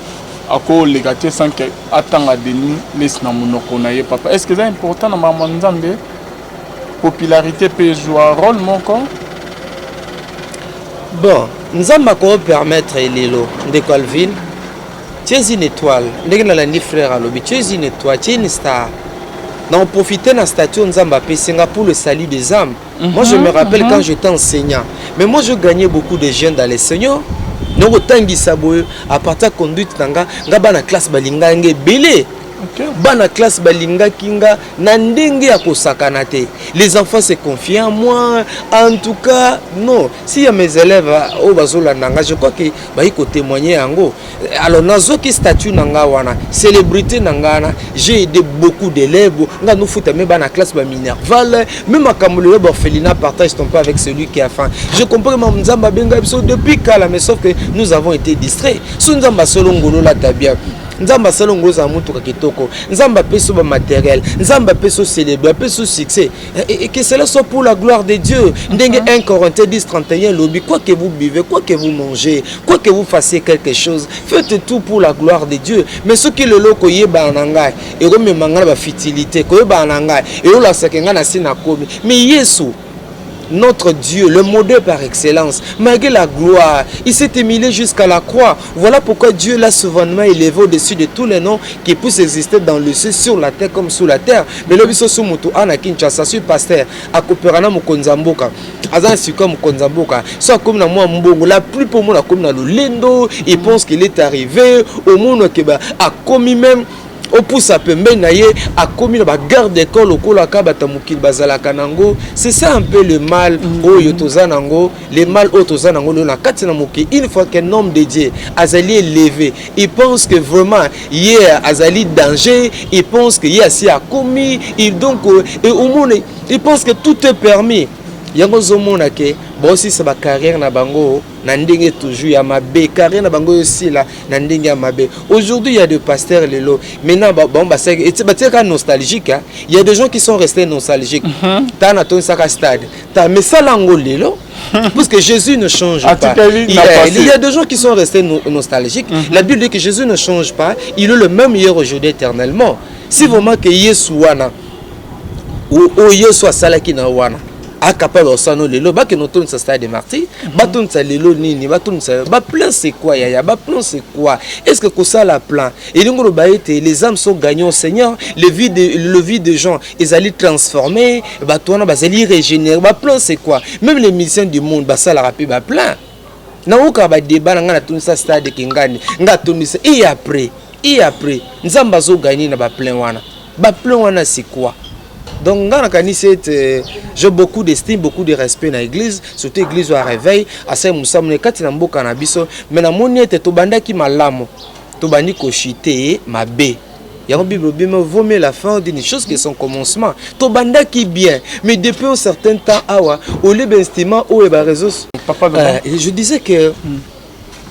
akoleka te sans ke atanga Denis Lesi na monoko na ye. Papa, est ce que eza important na makambo ya Nzambe, popularité mpe ezwa rôle moko? Bon, Nzambe akopermettre lelo, ndeko Alvin, tu es une étoile. Ndenge nalandi frère alobi, tu es une étoile, tu es une star. Na profiter na statut Nzambe apesi nga pour le salut des âmes. Moi je me rappelle quand j'étais enseignant, mais moi je gagnais beaucoup de jeunes dans les seigneurs. Noko otangisa boye, à partir ya conduite na nga, nga bana classe balingaki nga ebele. Bana classe balingaki nga na ndenge ya kosakana te. Les enfants se confient à moi. En tout cas, non, si ya mes élèves oyo bazolanda nga, je crois que bayi kotémoigner yango. Alors nazwaki statut na nga wana, célébrité na nga wana, j'ai aidé beaucoup d'élèves. Nga nofuta me bana classe baminerval, me makambo lelo baorphelinat, partage ton pain avec celui qui a faim. Je comprends ma Nzambe abenga biso depuis kala, mais sauf que nous avons été distraits. So Nzambe asolo ngolo, olata bien, Nzambe asala ngo ozala motuka kitoko, Nzambe apesi yo bamatériel, Nzambe apesi yo célébré, apesi yo succès, et que cela soit pour la gloire de Dieu. Ndenge 1 Corinthiens 10 31 lobi: quoi que vous buvez, quoi que vous mangez, quoi que vous fassiez quelque chose, faites tout pour la gloire de Dieu. Mais soki lelo koyebana na ngai ekomema ngai na bafutilité, koyebana na ngai eyolasaka ngai na si nakomi, mais Yesu Notre Dieu, le modèle par excellence, malgré la gloire, il s'est humilié jusqu'à la croix. Voilà pourquoi Dieu l'a souverainement élevé au-dessus de tous les noms qui puissent exister dans le ciel, sur la terre comme sous la terre. Mais le biso sous mutu ana Kinshasa, sur pasteur, akopera na mokonzi ya mboka. Aza na sikoyo mokonzi ya mboka. So akomi na mwa mbongo, la plus pour mona akomi na lolendo, il pense qu'il est arrivé, au monde que ba akomi même opusa pembeni na ye, akomi na bagarde école lokola ka bato ya mokili bazalaka nango. C'est ça un peu le mal oyo toza nango, le mal oyo toza nango lelo na kati na mokili. Une fois qu'un homme de Dieu azali élevé, il pense que vraiment ye azali danger, il pense que ye asi akomi, il donc et omona, il pense que tout est permis. Yango ozomona ke baosisa bacarrière na bango na ndenge toujours ya mabe, carrière na bango esila na ndenge ya mabe. Aujourd'hui, il y a des pasteurs lelo maintenant bango basalaki batiaka nostalgique, hein. Il y a des gens qui sont restés nostalgiques. Ta natonisaka stade ta, mais sala yango lelo, puisque Jésus ne change pas. Atikali Il na y a, passé. il y a des gens qui sont restés nostalgiques. La Bible dit que Jésus ne change pas, il est le même hier, aujourd'hui, éternellement. Si vraiment que Yesu wana oyo Yesu asalaki na wana acapable osala lelo, bakende otondisa stade de Martyr, batondisa lelo nini, batondisa baplein, c'est quoi, yaya? Baplein, c'est quoi? Est ce que kosala plein elingi oloba ete les âmes sont gagnées au Seigneur, le vie de gens ezali transformé, bato wana bazali régénéré? Baplein, c'est quoi? Même les musiciens du monde basalaka mpe baplein. Naokaka badeba na ngai, natondisa stade Kingani, ngai atondisa, et après Nzambe azogagner na baplein wana? Baplein wana, c'est quoi? Donc nga nakanisi ete j'ai beaucoup d'estime, beaucoup de respect na église, surtout église oyo ya Réveil asali mosamu na kati na mboka na biso. Mais namoni ete tobandaki malamu, tobandi kochuter mabe. Yango Bible elobi: vaut mieux la fin d'une chose que son commencement. Tobandaki bien, mais depuis un certain temps awa olie bainstrument oyo baréseau. Papa. Je disais que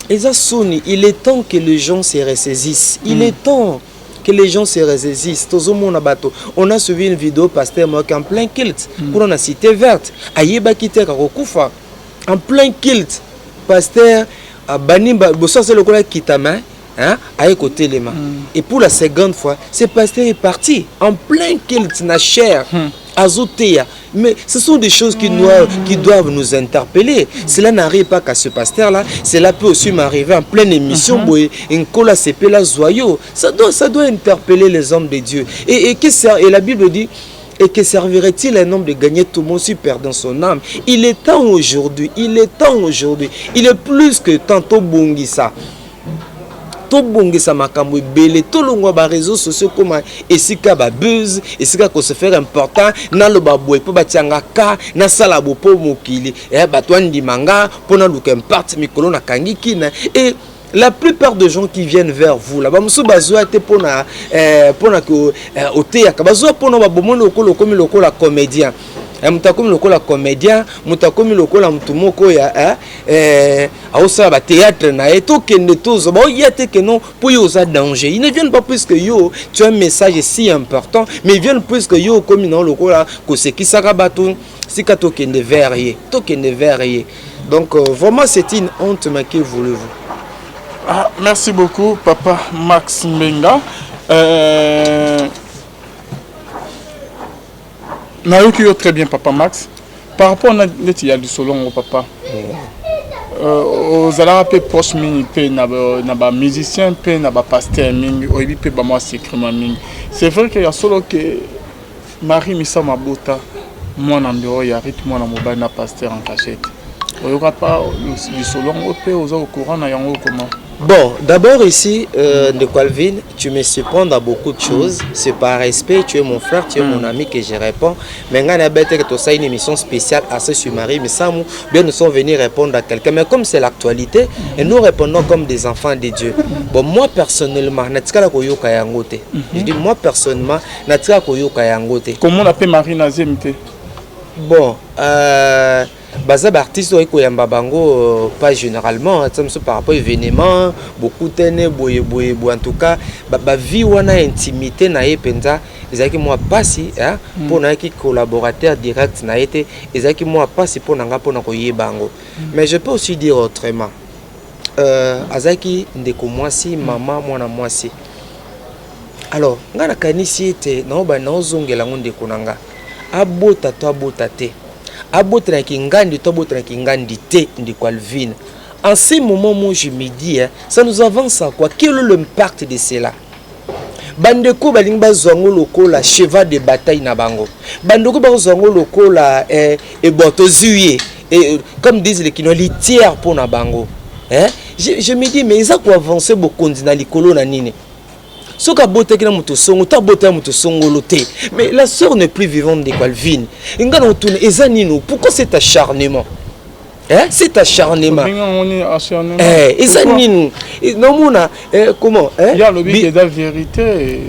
eza soni. Il est temps que les gens se ressaisissent, il est temps que les gens se ressaisissent. Tozomona bato, on a suivi une vidéo, pasteur moko en plein culte kuna na Cité Verte, ayebaki te kokufa en plein culte. Pasteur abani boso, asali lokola kitama, hein, aye kotelema et pour la seconde fois, ce pasteur est parti en plein culte na chaire azoteya. Mais ce sont des choses qui doivent nous interpeller. Cela n'arrive pas qu'à ce pasteur là, cela peut aussi m'arriver en pleine émission boye, nkola sepela zoyo. Ça doit interpeller les hommes de Dieu. Et la Bible dit: et que servirait-il un homme de gagner tout le monde si perdant son âme? Il est temps aujourd'hui, il est temps aujourd'hui, il est plus que temps tobongisa, tobongisa makambo ebele, tolongwa baréseau sociaux koma esika babuzz, esika kose faire important. Naloba boye mpo batianga ka, nasala bo mpo mokili bato andima nga, mpo naluka impact. Mikolo nakangi kina et la plupart des gens qui viennent vers vous là, bamosusu bazwa te mpona mpona oteyaka, bazwa mpona babomoni lokola okomi lokola comédien. Moto akomi lokola comédien, moto akomi lokola motu moko ya aosala bathéâtre na ye. Tokende tozwa baoya te ke non, mpo yo oza danger. Ils ne viennent pas puisque yo tu as un message si important, mais ils viennent puisque yo okomi na lokola kosekisaka bato. Sika tokende vers ye, tokende vers ye. Donc vraiment, c'est une honte, mais que voulez-vous? Ah, merci beaucoup, papa Max Mbenga. Nayoki yo très bien, papa Max. Par rapport na neti ya lisolo yango, papa, ozalaka mpe proche mingi mpe na bamusicien mpe na bapasteur mingi, oyebi mpe bamwa secret mwa mingi. C'est vrai que ya solo ke Marie Misamu abota mwana ndeo ya Rit, mwana mobali na pasteur en cachette. Oyoka pa lisolo yango mpe oza au courant na yango comment? Bon, d'abord ici, Ndeko Alvin, tu me surprends dans beaucoup de choses. C'est par respect, tu es mon frère, tu es mon ami que je réponds. Mais nga que ça une émission spéciale axée sur Marie Misamu, bien nous sommes venus répondre à quelqu'un. Mais comme c'est l'actualité, et nous répondons comme des enfants de Dieu. Bon, moi personnellement, natikala koyoka yango te. Je dis moi personnellement, natikala koyoka yango te. Comment on appelle Marie na zemi te? Bon, baza baartiste oyo koyamba bango pas généralement, ata mosusu par rapport événement bokutene boye boye boye. En tout cas, bavie wana, intimité na ye mpenza ezalaki mwa mpasi mpo nayaki collaborateur direct na ye te. Ezalaki mwa mpasi mpo na nga mpona koyeba yango. Mais je peux aussi dire autrement, azalaki ndeko mwasi, mama mwana mwasi. Alors ngai nakanisi ete naoba naozongela yango, ndeko na nga abota to abota te. Abotanaki ngandi to abotanaki ngandi te, ndeko Alvine. En ce moment, moi je me dis, hein, ça nous avance à quoi? Quel est l'impact de cela? Bandeko balingi bazwa yango lokola cheval de bataille na bango. Bandeko bazwa yango lokola bon, tozwi ye, comme disent les Kinois, litière mpo na bango, hein? Je me dis, mais eza koavance bokonzi na likolo na nini? Soki abotaki na moto songo to abotaki na moto songolo te, mais la sœur n'est plus vivante. Ndeko Alvine, nga na otuna, eza nini? Pourquoi cet acharnement, hein? Cet acharnement, eza nini? Namona comment, hein? Ya alobi eza vérité,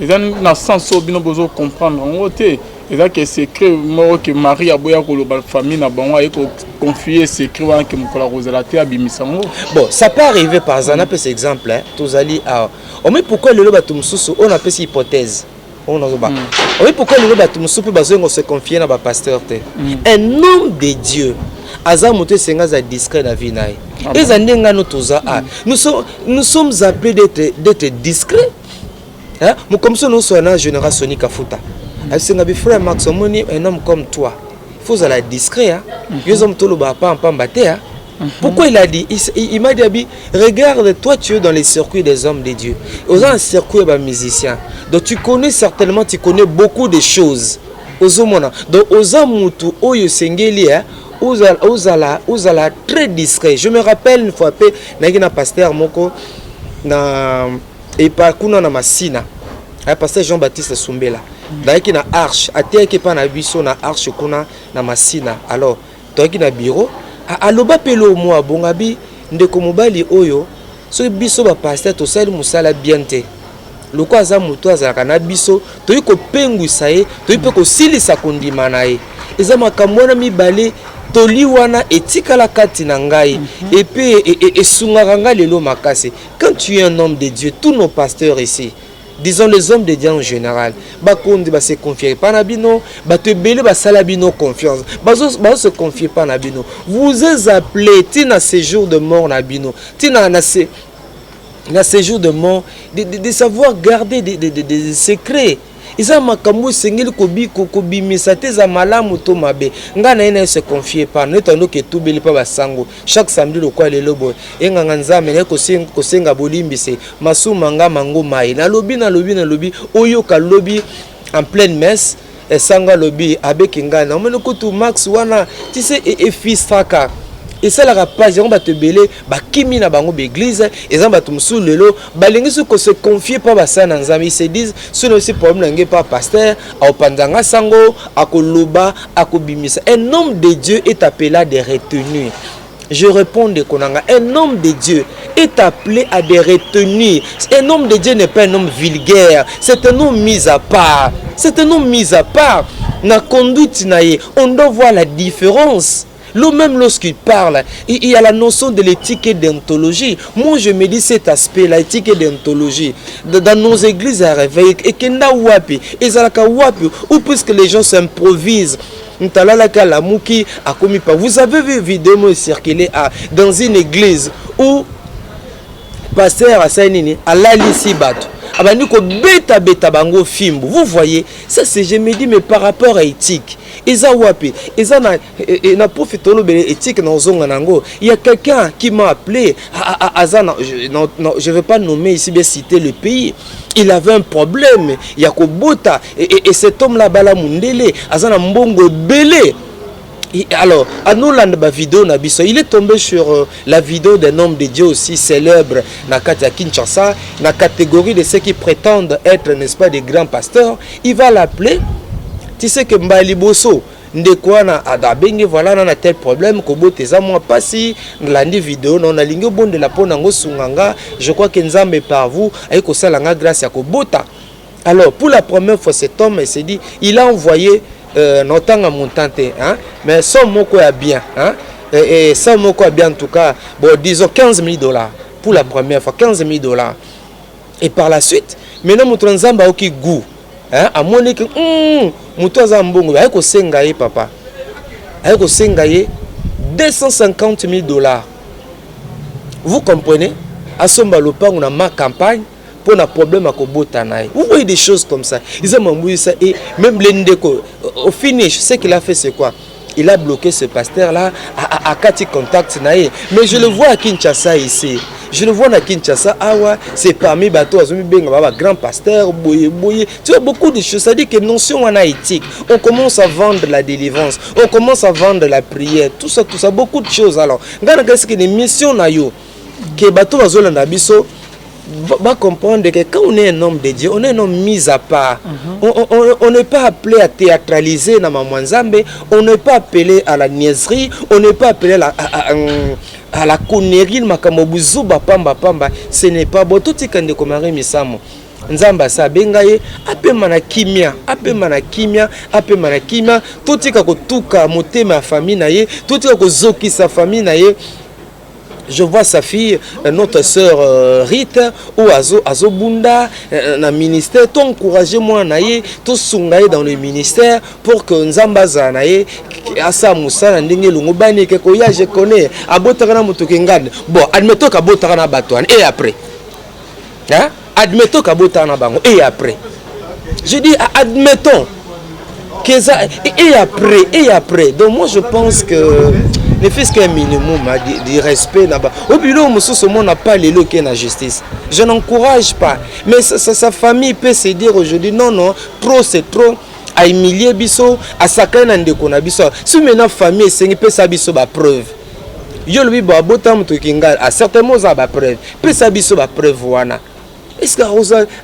eza na sens oyo bino bozocomprendre yango te. Eza ke secret moko ke Marie aboya koloba famille na bango, aye koconfie secret wana ke mokolo akozala te, abimisa yango. Bon, ça peut arriver. Par exemple, napesa exemple, hein, tozali awa omoni pourquoi lelo bato mosusu oyo, napesi hypothèse oyo nazoba, omoni pourquoi lelo bato mosusu mpe bazoyenga se confier na bapasteur te. Un homme de Dieu aza moto esenga aza discret na vie na ye. Eza nde ngano toza a nous sommes appelés d'être discret, hein? Mokomisi nyonso na général Soni Kafuta asenga bi: "Frère Max, omoni, un homme comme toi, il faut ozala discret, hein? Yo oza moto oloba pamba te, hein?" Pourquoi il a dit? Il m'a dit: "Abi, regarde, toi tu es dans les circuits des hommes de Dieu. Aux un circuit de musiciens. Donc tu connais certainement, tu connais beaucoup de choses. Ozomona. Donc oza mutu oyo sengeli, hein, ozala, ozala, ozala très discret." Je me rappelle une fois pe naki na pasteur moko na epa kuna na Masina. Hein, pasteur Jean-Baptiste Sumbela. Nayaki na Arche, ateyaki epa na biso na Arche kuna na Masina. Alors, toyaki na bureau, aloba mpe lo mwa abonga bi: "Ndeko mobali oyo, soki biso bapasteur tosali mosala bien te, loko aza moto azalaka na biso, toyi kopengwisa ye, toyi mpe kosilisa kondima na ye." Eza makambo wana mibale, toli wana etikala kati na ngai epe esungaka ngai lelo makasi. Quand tu es un homme de Dieu, tous nos pasteurs ici, disons les hommes de Dieu en général, bakondi base confier pa na bino, bato ebele basala bino confiance, bazo se confier pa na bino. Vous êtes appelé ntina séjour de mort na bino, ntina na séjour de mort, de savoir garder des secrets. Eza makambo esengeli kobimisa te, eza malamu to mabe. Ngai na ye na ye se confie pa neti andoki etubeli mpa basango chaque samedi lokwa lelo boye, enganga Nzambe naye kosenga bolimbisi masumu nga mango mai nalobi, nalobi, nalobi, oyoka lobi en pleine messe, esango alobi abeki ngai namoni kutu Max wana ti se efistaka, esalaka page yango. Bato ebele bakimi na bango baeglise. Eza bato mosusu lelo balingi soki kose confier mpa basala na Nzambe, ils se disent: "Soki osi problème na ngai mpa pasteur, akopanza nga sango, akoloba, akobimisa." Un homme de Dieu est appelé à des retenues. Je réponds de Konanga. Un homme de Dieu est appelé à des retenues. Un homme de Dieu n'est pas un homme vulgaire. C'est un homme mis à part. C'est un homme mis à part. Na conduite na ye, on doit voir la différence. Lui-même, lorsqu'il parle, il y a la notion de l'éthique et déontologie. Moi, je me dis cet aspect, l'éthique et déontologie, dans nos églises à réveil, ekenda wapi, ezalaka wapi, ou puisque les gens s'improvisent, ntalalaka lamuki akomi pa. Vous avez vu vidéo mo circuler dans une église où pasteur asali nini? Alalisi bato, abandi kobetabeta bango fimbu. Vous voyez ça? C'est, je me dis, mais par rapport à éthique, eza wapi? Eza na na profite olobele éthique na ozonga nango. Il y a quelqu'un qui m'a appelé, aza na, non, non, je vais pas nommer ici, bien citer le pays. Il avait un problème ya kobota et cet homme là bala mundele, aza na mbongo ebele. Alors, anolanda bavideo na biso, il est tombé sur la vidéo d'un homme de Dieu aussi célèbre na kati ya Kinshasa, na catégorie de ceux qui prétendent être, n'est-ce pas, des grands pasteurs. Il va l'appeler. Tu sais que mbala liboso ndeko wana abengi: "Voilà, na tel problème, kobota eza mwa mpasi, nalandi video na, nalingi obondela mpo nango, sunga nga. Je crois que Nzambe par vous ayi kosala nga grâce ya kobota." Alors, pour la première fois, cet homme, il s'est dit, il a envoyé notanga montant te, hein, mais somme moko ya bien, hein, et somme moko ya bien, en tout cas, bon, disons 15 000 $ pour la première fois, 15 000 $. Et par la suite, maintenant, moto na Nzambe aoki goût, hein, amoniki moto aza mbongo, aye kosenga ye, papa, aye kosenga ye 250 000 $. Vous comprenez? Asomba lopango na ma campagne mpo na problème ya kobota na ye. Vous voyez des choses comme ça, eza mambwisa. Et même le ndeko, au finish, ce qu'il a fait, c'est quoi? Il a bloqué ce pasteur là akati contact na ye. Mais je le vois à Kinshasa ici, je le vois na Kinshasa awa, c'est parmi bato azomibenga ba grand pasteur boye boye. Tu vois, beaucoup de choses. Ça dit que notion wana éthique, on commence à vendre la délivrance, on commence à vendre la prière, tout ça, tout ça, beaucoup de choses. Alors ngai na kasi ke mission na yo ke bato bazolanda biso va comprendre que quand on est un homme de Dieu, on est un homme mis à part. On n'est pas appelé à théâtraliser dans ma Nzambe, on n'est pas appelé à la niaiserie, on n'est pas appelé à la connerie, makambo buzuba pamba pamba, ce n'est pas bon. Tout ce ndeko Marie Misamo. Nzambe asa abenga ye, apema na kimia, apema na kimia, apema na kimia. Totika kotuka motema ya famille na ye, totika kozokisa famille na ye. Je vois sa fille, notre sœur Rita, ou azo, azobunda na ministère. To encourager moi na ye, tosunga ye dans le ministère pour que Nzambe azala na ye, asa mosala ndenge elongo bani eke koya. Je connais, abotaka na moto kengani. Bon, admettons qu'abotaka na bato wana, et après, hein? Admettons qu'abotaka na bango, et après? Je dis, admettons que ça, et après, et après? Donc moi, je pense que ne fût-ce qu'un minimum, hein, du respect là-bas. Au bureau mosusu omona pas lelo ke na justice. Je n'encourage pas, mais sa famille peut se dire aujourd'hui: non, non, trop c'est trop, ahumilie biso, asakani na ndeko na biso. Si maintenant famille esengi, pesa biso bapreuve. Yo olobi bo abota moto kinga, a certainement oza bapreuve, pesa biso bapreuve wana. Est-ce que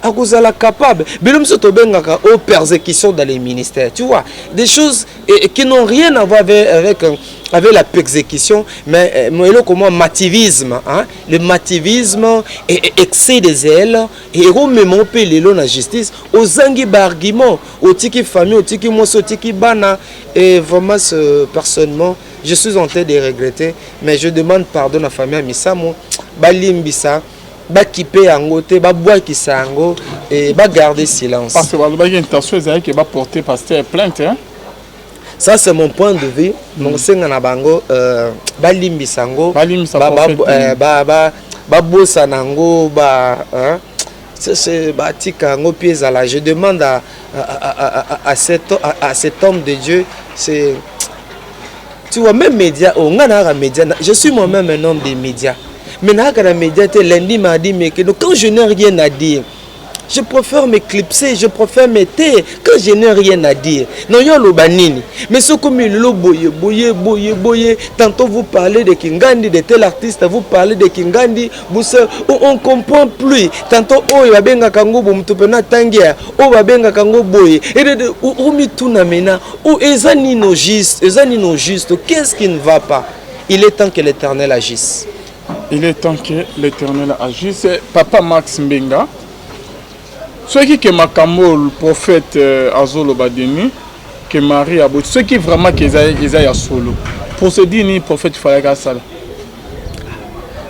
akozala capable? Bilo biso tobengaka aux persécutions dans les ministères, tu vois, des choses et qui n'ont rien à voir avec la persécution, mais eloko mwa mativisme, hein? Le mativisme et excès des ailes et ekomema mpe lelo na justice. Ozangi baargument, otiki famille, otiki mwasi, otiki bana. Et vraiment, personnellement, je suis en train de regretter, mais je demande pardon na famille ya Misamo. Balimbisa, bakipe yango te, babwakisa yango e bagarde silence. Parce que balobaki intention ezalaki baporter pasteur plainte, hein? Ça, c'est mon point de vue. Donc senga na bango balimbisa yango. Balimbisa. Babosana yango, ba, hein? Batika yango mpe ezala. Je demande à cet homme de Dieu. C'est, tu vois, même média oyo, nga nayaka média, je suis moi-même un homme des médias, mais nayaka na média te lundi, mardi, mercredi. Donc quand je n'ai rien à dire, je préfère m'éclipser, je préfère me taire quand je n'ai rien à dire. Non, yo loba nini? Mais ce comme lelo boye boye boye boye, tantôt vous parlez de Kingandi, de tel artiste, vous parlez de Kingandi, vous on comprend plus. Tantôt oyo babengaka ngo bo mutu pena tangia, oyo babengaka ngo boye. Et de omituna mena, o eza nino juste, eza nino juste, qu'est-ce qui ne va pas? Il est temps que l'Éternel agisse. Il est temps que l'Éternel agisse. Papa Max Mbenga, soki ke makambo oyo prophète azoloba, Denis, ke Marie aboti, soki vraiment ke eza ya solo, procédure nini prophète falaki asala?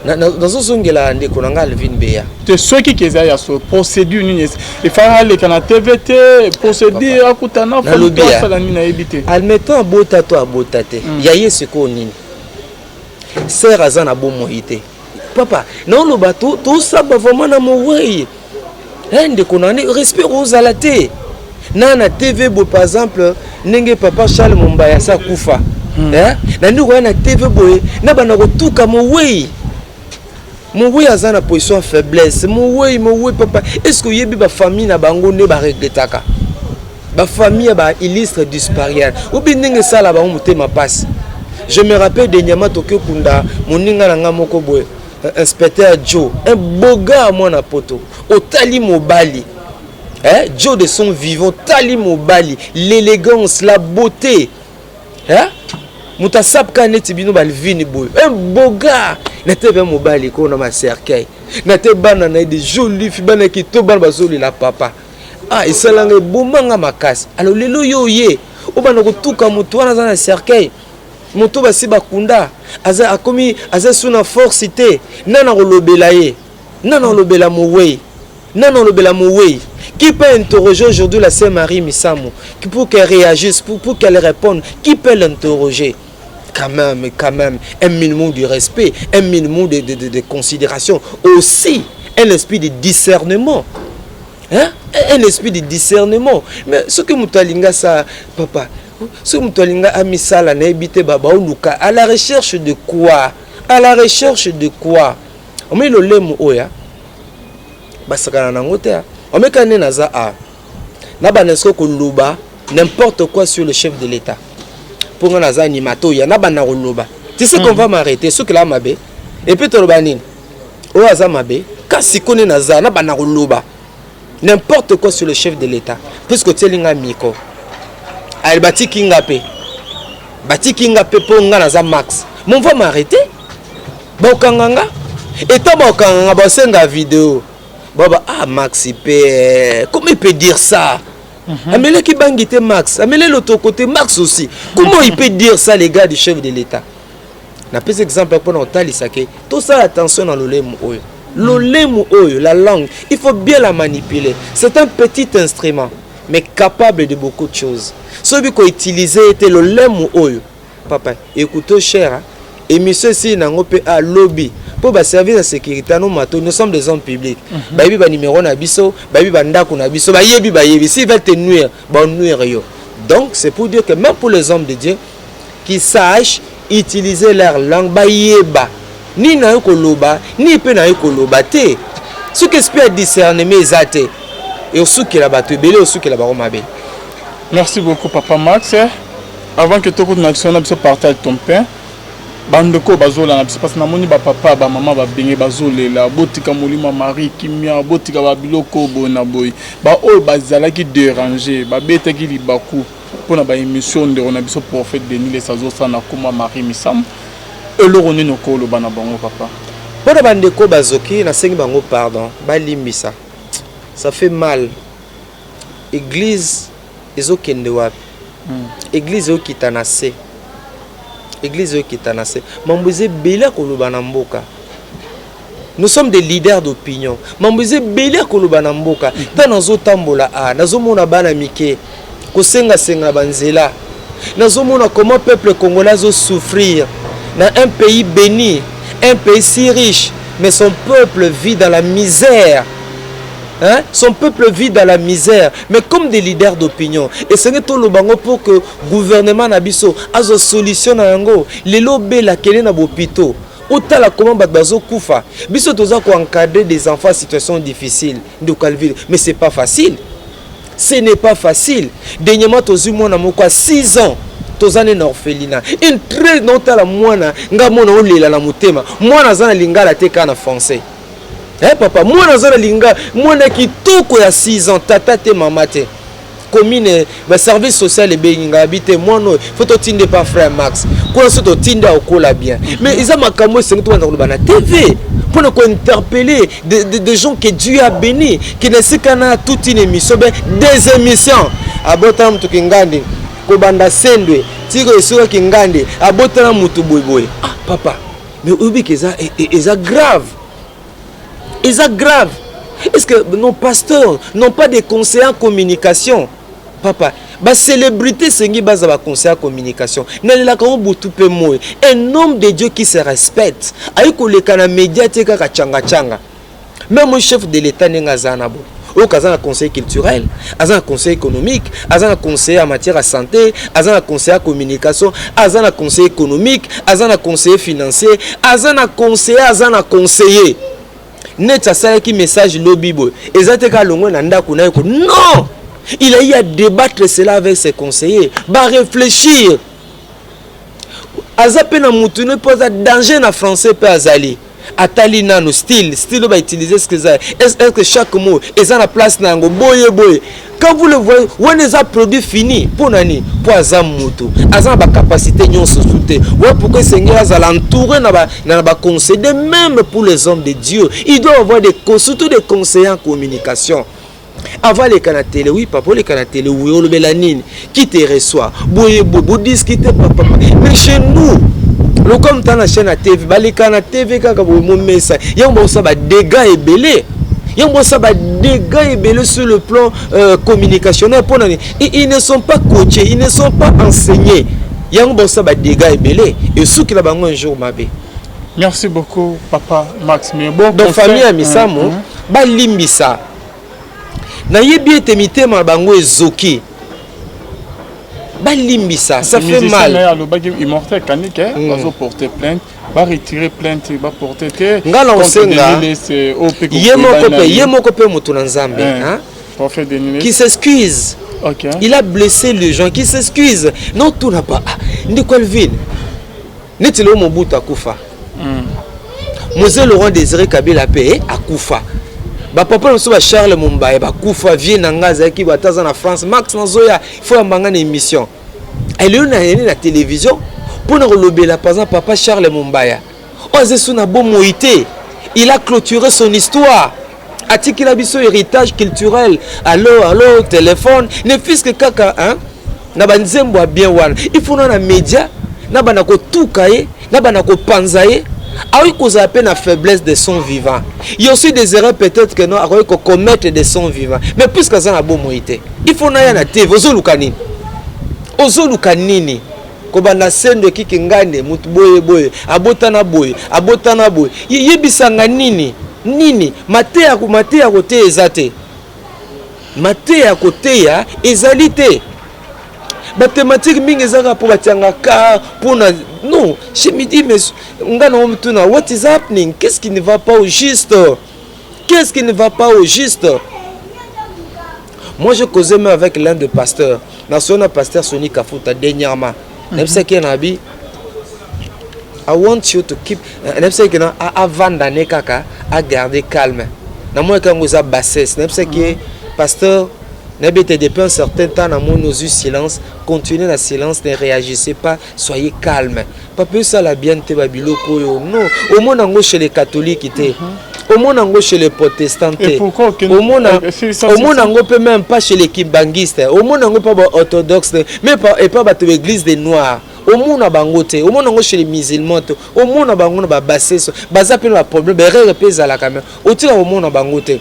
Nazozongela ndeko na nga Alvin Beya. Te, soki ke eza ya solo, procédure nini efalaki aleka na TV te? Procédure akutana Nalobi ya. asala nini? Nayebi te. Admettons abota to abota te, ya ye sikoyo nini? Sœur aza na bomoi te. Papa, naoloba tosaba vraiment na mowei. Ndeko na nde respect ozala te na TV boye. Par exemple, ndenge papa Charles Mombaya asa akufa, na ndenge oya na TV boye na banda kotuka mowei. Mowei aza na position ya faiblesse. Mowei, mowei, papa, est ce que oyebi bafamille na bango nde baregretaka? Bafamille ya baillustre disparu obi ndenge esala bango motema mpasi. Je me rappelle dernièrement, toki okunda moninga na nga moko boye, inspecteur Joe, un beau gars, mwana poto. Otali mobali, eh? Joe de son vivant, tali mobali, l'élégance, la beauté, eh? Moto asapka neti bino balvini boye, un beau gars. Na te mpe mobali kona macercueil na te, bana na ye, de joli fi, bana kito, bana bazolela papa. Ah, esalanga, ebomanga makasi. Alors lelo yo ye obanda kotuka moto wana aza na cercueil, moto basi bakunda, aza akomi, aza su na force te. Nana kolobela ye? Nana kolobela mowei? Nana kolobela mowei? Qui peut interroger aujourd'hui la sœur Marie Misamu pour qu'elle réagisse, pour qu'elle réponde? Qui peut l'interroger? Quand même, quand même, un minimum de respect, un minimum de considération, aussi un esprit de discernement, hein? Un esprit de discernement. Mais ce que moto alinga sa papa. Soki moto alinga amisala, nayebi te, baoluka à la recherche de quoi? À la recherche de quoi? Omoni lolemo oyo basakana nango te. Omeka nde naza a na banda sikoyo koloba n'importe quoi sur le chef de l'État, mpo nga naza animateur ya na banda koloba, tu sais qu'on va m'arrêter soki la mabe. Et puis toloba nini oyo aza mabe? Kasi ko nde naza na banda koloba n'importe quoi sur le chef de l'État, puisque otieli nga micro, ali batiki nga mpe, batiki nga mpe mpo nga naza Max, mais on va m'arrêter, bakokanga nga. Eta bakokanga nga, basenga video baba: "Ah, Max mpe, comment il peut dire ça? Amelaki bangi te Max, amele lotoko te Max aussi, comment il peut dire ça?" Les gars du chef de l'État, napesi exemple mpona kotalisa ke tosala attention na lolemo oyo. Lolemo oyo, la langue, il faut bien la manipuler. C'est un petit instrument mais capable de beaucoup de choses. Soki koutiliser ete lolemo oyo, papa, écoute cher, émission esili nango mpe alobi mpo baservice ya sécurité ano mato. Nous sommes des hommes publics. Bayebi banimero na biso, bayebi bandako na biso, bayebi, bayebi. S'ils veulent te nuire, banuire yo. Donc c'est pour dire que même pour les hommes de Dieu qui sachent utiliser leur langue, bayeba nini naye koloba, nini mpe naye koloba te. Soki esprit ya discernement eza te, osukela bato ebele, osukela bango mabe. Merci beaucoup, papa Max. Avant que tokota na biso na biso partage ton pain, bandeko bazolanda biso, parce namoni bapapa, bamama babenge, bazolela: "Botika molimo ya Marie kimia, botika babiloko boye na boye." Baoyo bazalaki déranger, babetaki libaku mpona baémission ndeko na biso prophète Denis Lessie azosala na komba Marie Misamu, eloko nini okoloba na bango, papa? Mpona bandeko bazoki, nasengi bango pardon, balimbisa. Ça fait mal. Église ezokende wapi? Église ezokita na se, église ezokita na se. Mambo eza ebele ya koloba na mboka. Nous sommes des leaders d'opinion. Mambo eza ebele ya koloba na mboka. Ntango nazotambola a, nazomona bana mike kosengasenga na banzela, nazomona comment peuple congolais azosouffrir na un pays béni, un pays si riche, mais son peuple vit dans la misère. Hein? Son peuple vit dans la misère. Mais comme des leaders d'opinion, esengi toloba yango pour que gouvernement na biso azwa solution na yango. Lelo obela, kende na bopito, otala comment bato bazokufa. Biso toza koencadrer des enfants en situation difficile de Calville, mais c'est pas facile, ce n'est pas facile. Dernièrement tozwi mwana moko ya 6 ans, toza nde na orphelinat, une très naotala mwana nga, mwana olela na motema. Mwana aza na lingala te, kaka na français. Eh papa, mwana aza na lingala, mwana kitoko ya 6 ans, tata te, mama te. Commune, baservice social ebengi ngai, abi te mwana oyo faut totinde pa frère Max kuna. So totinde, akokola bien. Mais eza makambo esengi tobanda koloba na TV mpona kointerpeller des gens que Dieu a béni, ke na esika na toute une émission, be des émissions, abotana motu kingandi kobanda sendwe tiko esukaki ngandi, abotana motu boyeboye. Ah papa, mais oyebi ke eza grave, eza grave. Est-ce que nos pasteurs n'ont pas de conseillers en communication? Papa, bacélébrité esengi baza baconseiller en communication. Nalelaka ngo butu mpe moi. Un homme de Dieu qui se respecte ayi koleka na média te kaka tchanga-tchanga. Même chef de l'État ndenge aza na bo oyo, aza na conseil culturel, aza na conseil économique, aza na conseiller en matière ya santé, aza na conseiller ya communication, aza na conseil économique, aza na conseiller financier, aza na conseiller, aza na conseiller. Neti asalaki message lobi boye, eza te kaka longwe na ndako na ye ko. Non, il a eu à débattre cela avec ses conseillers, baréfléchir. Aza mpe na mutu ne mpo aza danger na français mpe azali atali nano style oyo bautiliser, ce que eza, est-ce que chaque mot eza na place na yango boye boye. Quand vous le voyez, wana eza produit fini. Mpo na nini? Mpo aza moto aza na bacapacité nyonso su te. Ouais, pourquoi esengeli azala entouré na baconseil. De même pour les hommes de Dieu, il doit avoir des, surtout des conseillers en communication avant aleka na télé. Oui papa, oleka na télé, oui, olobela nini? Qui te reçoit? Boye boye, bodiscute papa. Mais chez nous, lokola moto na chaîne ya TV, baleka na TV kaka boye, momesa yango, bakosala badégâts ebele, yango bosala badégâts ebele sur le plan communicationnel. Mpo nani? Ils ne sont pas coachés, ils ne sont pas enseignés. Yango bosala badégâts ebele, esukela bango un jour mabe. Merci beaucoup, papa Max. Mais bon, donc famille ya Misamu, balimbisa. Nayebi ete mitema na bango ezoki. Balimbisa, ça fait mal. Alobaki Immortel Kanike bazoporter plainte, baretirer plainte baporter te. Nga na osenga ye moko mpe, ye moko mpe moto na Nzambe, hein? Prophète Denis. Qui s'excuse. Il a blessé les gens, qui s'excuse. Non, tout n'a pas. Ndeko Alvin, neti leo Mobutu akufa, Mzee Laurent Désiré Kabila mpe akufa, bapapa na biso ba Charles Mombaye bakufa, vie na nga azalaki bato aza na France. Max, nazoya, fo yambanga na émission elelo na yeni na télévision mpona kolobela par exemple papa Charles Mombaya oyo aza esu na bomoi te. Il a clôturé son histoire, atikila biso héritage culturel. Allo allo, téléphone, ne fût-ce que kaka, hein, na banzembo ya bien wana. Il faut na média na bana kotuka ye, na bana kopanza ye. Akoki kozala mpe na faiblesse de son vivant. Il y a aussi des erreurs, peut-être que non, akoki kocommettre de son vivant, mais puisque aza na bomoi te, il faut naya na TV. Ozoluka nini? Ozoluka nini? Kobanda sendo ekiki ngande motu boye boye, abotana boye, abotana boye, yebisanga nini nini? Mateya, mateya koteya eza te, mateya koteya ezali te. Bathématique mingi ezaka mpo batianga ka mpona non. Je me dis, mais nga na mituna, what is happening? Qu'est-ce qui ne va pas au juste? Qu'est-ce qui ne va pas au juste? Moi, je causais même avec l'un de pasteurs nasona, pasteur Soni Kafuta. Dernièrement nayebisaki ye na abi, I want you to keep, nayebisaki na avanda ne kaka, agarder calme. Namonaki yango eza bassesse. Nayebisaki ye, pasteur, nayebi ete depuis un certain temps namoni ozwi silence, continuez na silence, ne réagissez pas, soyez calme. Papa, osala bien te. Babiloko oyo non, omona yango chez les catholiques te, omona yango chez les protestants te, omona yango mpe même pas chez les kimbanguistes, omona yango mpe baorthodoxe te, même epa bato baéglise des noirs, omona bango te. Omona yango chez les musulmans te, omona bango na babaseso baza mpe na baproblème, baerreur mpe ezalaka, mais otika komona bango te.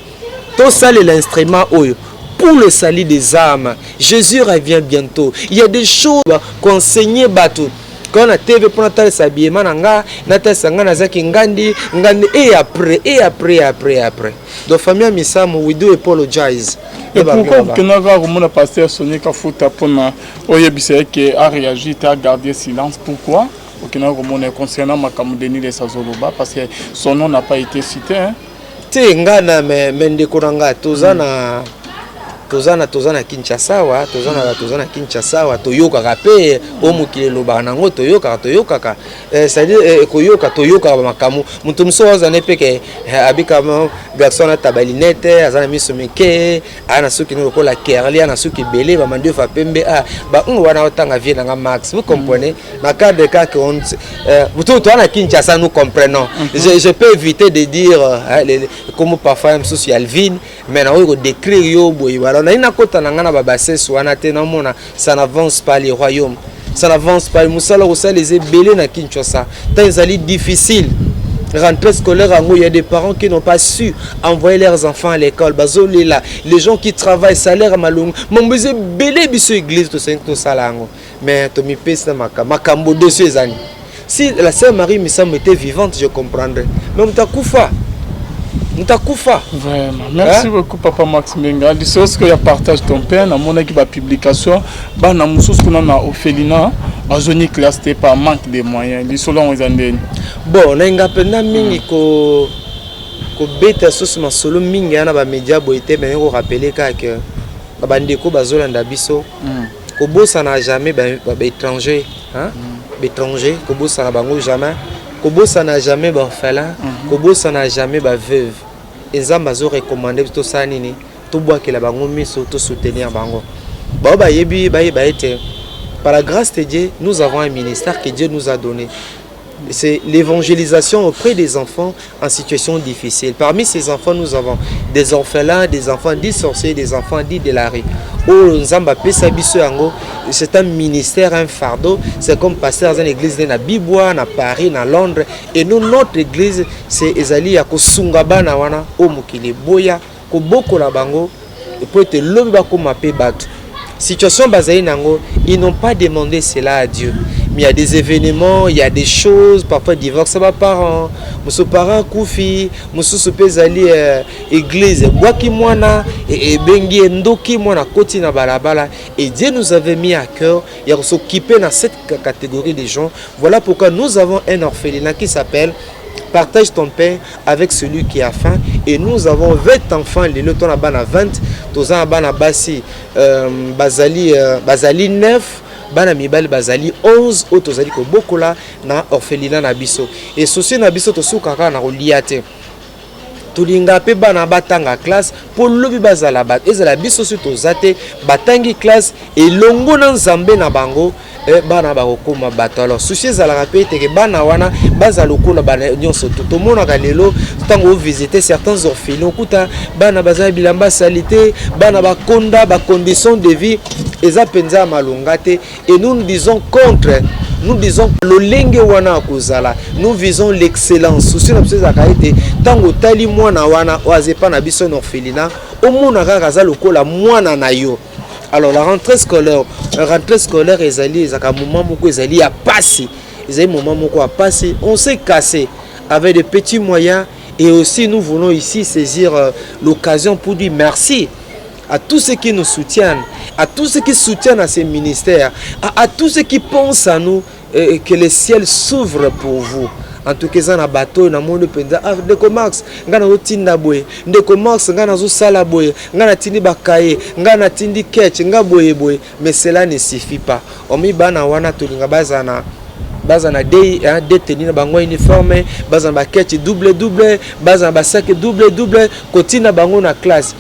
Tosalela instrument oyo pour le salut des âmes. Jésus revient bientôt. Il y a des choses qu'enseigner bato kaka na TV mpo natalisa biyema na nga, natalisa nga nazaki ngandi ngandi, et après, et après, après, après. Donc famille ya Misamu, we do apologize. Et pourquoi okendaka komona pasteur Soni Kafuta mpona oyebisa ye ke aréagir te, agarder silence? Pourquoi okendaka komona concernant makambo Denis Lessie azoloba? Parce que son nom n'a pas été cité, hein? Te, nga na me ndeko na nga toza na Kinshasa wa, toza na Kinshasa wa, toyokaka mpe oyo mokili elobaka nango, toyokaka, toyokaka, c'est-à-dire koyoka, toyokaka bamakambo. Moto mosusu azana mpe ke abika garçon anata balunettes, aza na miso mike, aa na suki lokola kerli, aa na suki ebele, bamandefa pembe, a wana otanga vie nanga Max, vous comprenez, na cadre kaka toza na Kinshasa, nous comprenons. Je peux éviter de dire comme parfois mosusu ya Alvin, mais nakoki kodécrire yo boye. Wala nayi nakota na ngai na babassesse wana te. Namona ça n'avance pas, le royaume ça n'avance pas. Mosala kosala eza ebele na Kinshasa, tant ezali difficile. Rentrée scolaire yango, il y a des parents qui n'ont pas su envoyer leurs enfants à l'école, bazolela. Les gens qui travaillent, salaire malongo, mambo eza ebele. Biso église tosengi tosala yango, mais tomipesi na makambo dossier ezani. Si la sœur Marie Misamu était vivante, je comprendrais, mais moto akufa, moto akufa. Vraiment merci, hein? Beaucoup, papa Max Menga. Lisoso sikoyo ya Partage ton pain, namonaki bapublication, bana mosusu kuna na orphelinat bazongi classe te par manque de moyens. Lisolo yango eza ndeni? Bon, nalinga mpenza mingi ko kobeta susu masolo mingi ya na bamédia boye te, mais korappeler kaka na bandeko bazolanda biso, kobosana jamais baétranger, baétranger kobosana bango jamais, kobosana jamais baorphelin, kobosana jamais baveuve. Nzambe azorecommander biso tosala nini? Tobwakela bango miso, tosoutenir bango. Bao bayebi, bayeba ete par la grâce de Dieu, nous avons un ministère que Dieu nous a donné, c'est l'évangélisation auprès des enfants en situation difficile. Parmi ces enfants, nous avons des orphelins, des enfants dits sorciers, des enfants dits de la rue. Oyo Nzambe apesa biso yango, c'est un ministère, un fardeau. C'est comme pasteur dans l'église na Bibwa, na Paris, na Londres. Et nous, notre église, c'est ezali ya kosunga bana wana o mokili boya, kobokola bango po ete lobi bakóma mpe bato. Situation bazali nango, ils n'ont pas demandé cela à Dieu. Mais il y a des événements, il y a des choses, parfois divorce ya baparents, mosusu parent akufi, mosusu mpe ezali église ebwaki mwana, ebengi ye ndoki, mwana akoti na balabala. Et Dieu nous avait mis à cœur ya s'occuper dans cette catégorie de gens. Voilà pourquoi nous avons un orphelinat qui s'appelle Partage ton pain avec celui qui a faim. Et nous avons 20 enfants, lelo tona bana 20, toza na bana basi bazali 9, bana mibali bazali 11 oyo tozali kobokola na orphelinat na biso. E souci na biso, tosuka kaka na kolia te, tolinga mpe bana batanga classe mpo lobi bazala bato. Ezala biso soki toza te, batangi classe elongo na Nzambe na bango, bana bakokóma bato. Alors souci ezalaka mpe eteke bana wana bazala lokola bana nyonso. To tomonaka lelo, ntango ovisite certains orphelins, okuta bana baza na bilamba sali te, bana bakonda, bacondition de vie eza mpenza ya malonga te. Et nous, nous disons contre, nous disons lolenge wana ya kozala. Nous visons l'excellence. Souci na biso ezalaka ete ntango otali mwana wana oyo aza epa na biso na orphelinat, omona kaka aza lokola mwana na yo. Alors la rentrée scolaire, rentrée scolaire ezali, ezalaka moment moko ezali ya pasi, ezali moment moko ya pasi. On s'est cassé avec de petits moyens. Et aussi, nous voulons ici saisir l'occasion pour dire merci à tous ceux qui nous soutiennent, à tous ceux qui soutiennent à ces ministères, à tous ceux qui pensent à nous, et que le ciel s'ouvre pour vous. En tout cas, eza na bato oyo namoni mpenza: "Ah, ndeko Max, ngai nazotinda boye, ndeko Max, ngai nazosala boye, ngai natindi bakaye, ngai natindi ketch, ngai boye boye." Mais cela ne suffit pas. Omi bana wana, tolinga bazala na baza na de tenue na bango uniforme, baza na baketch double double, baza na basac double double, kotina bango na classe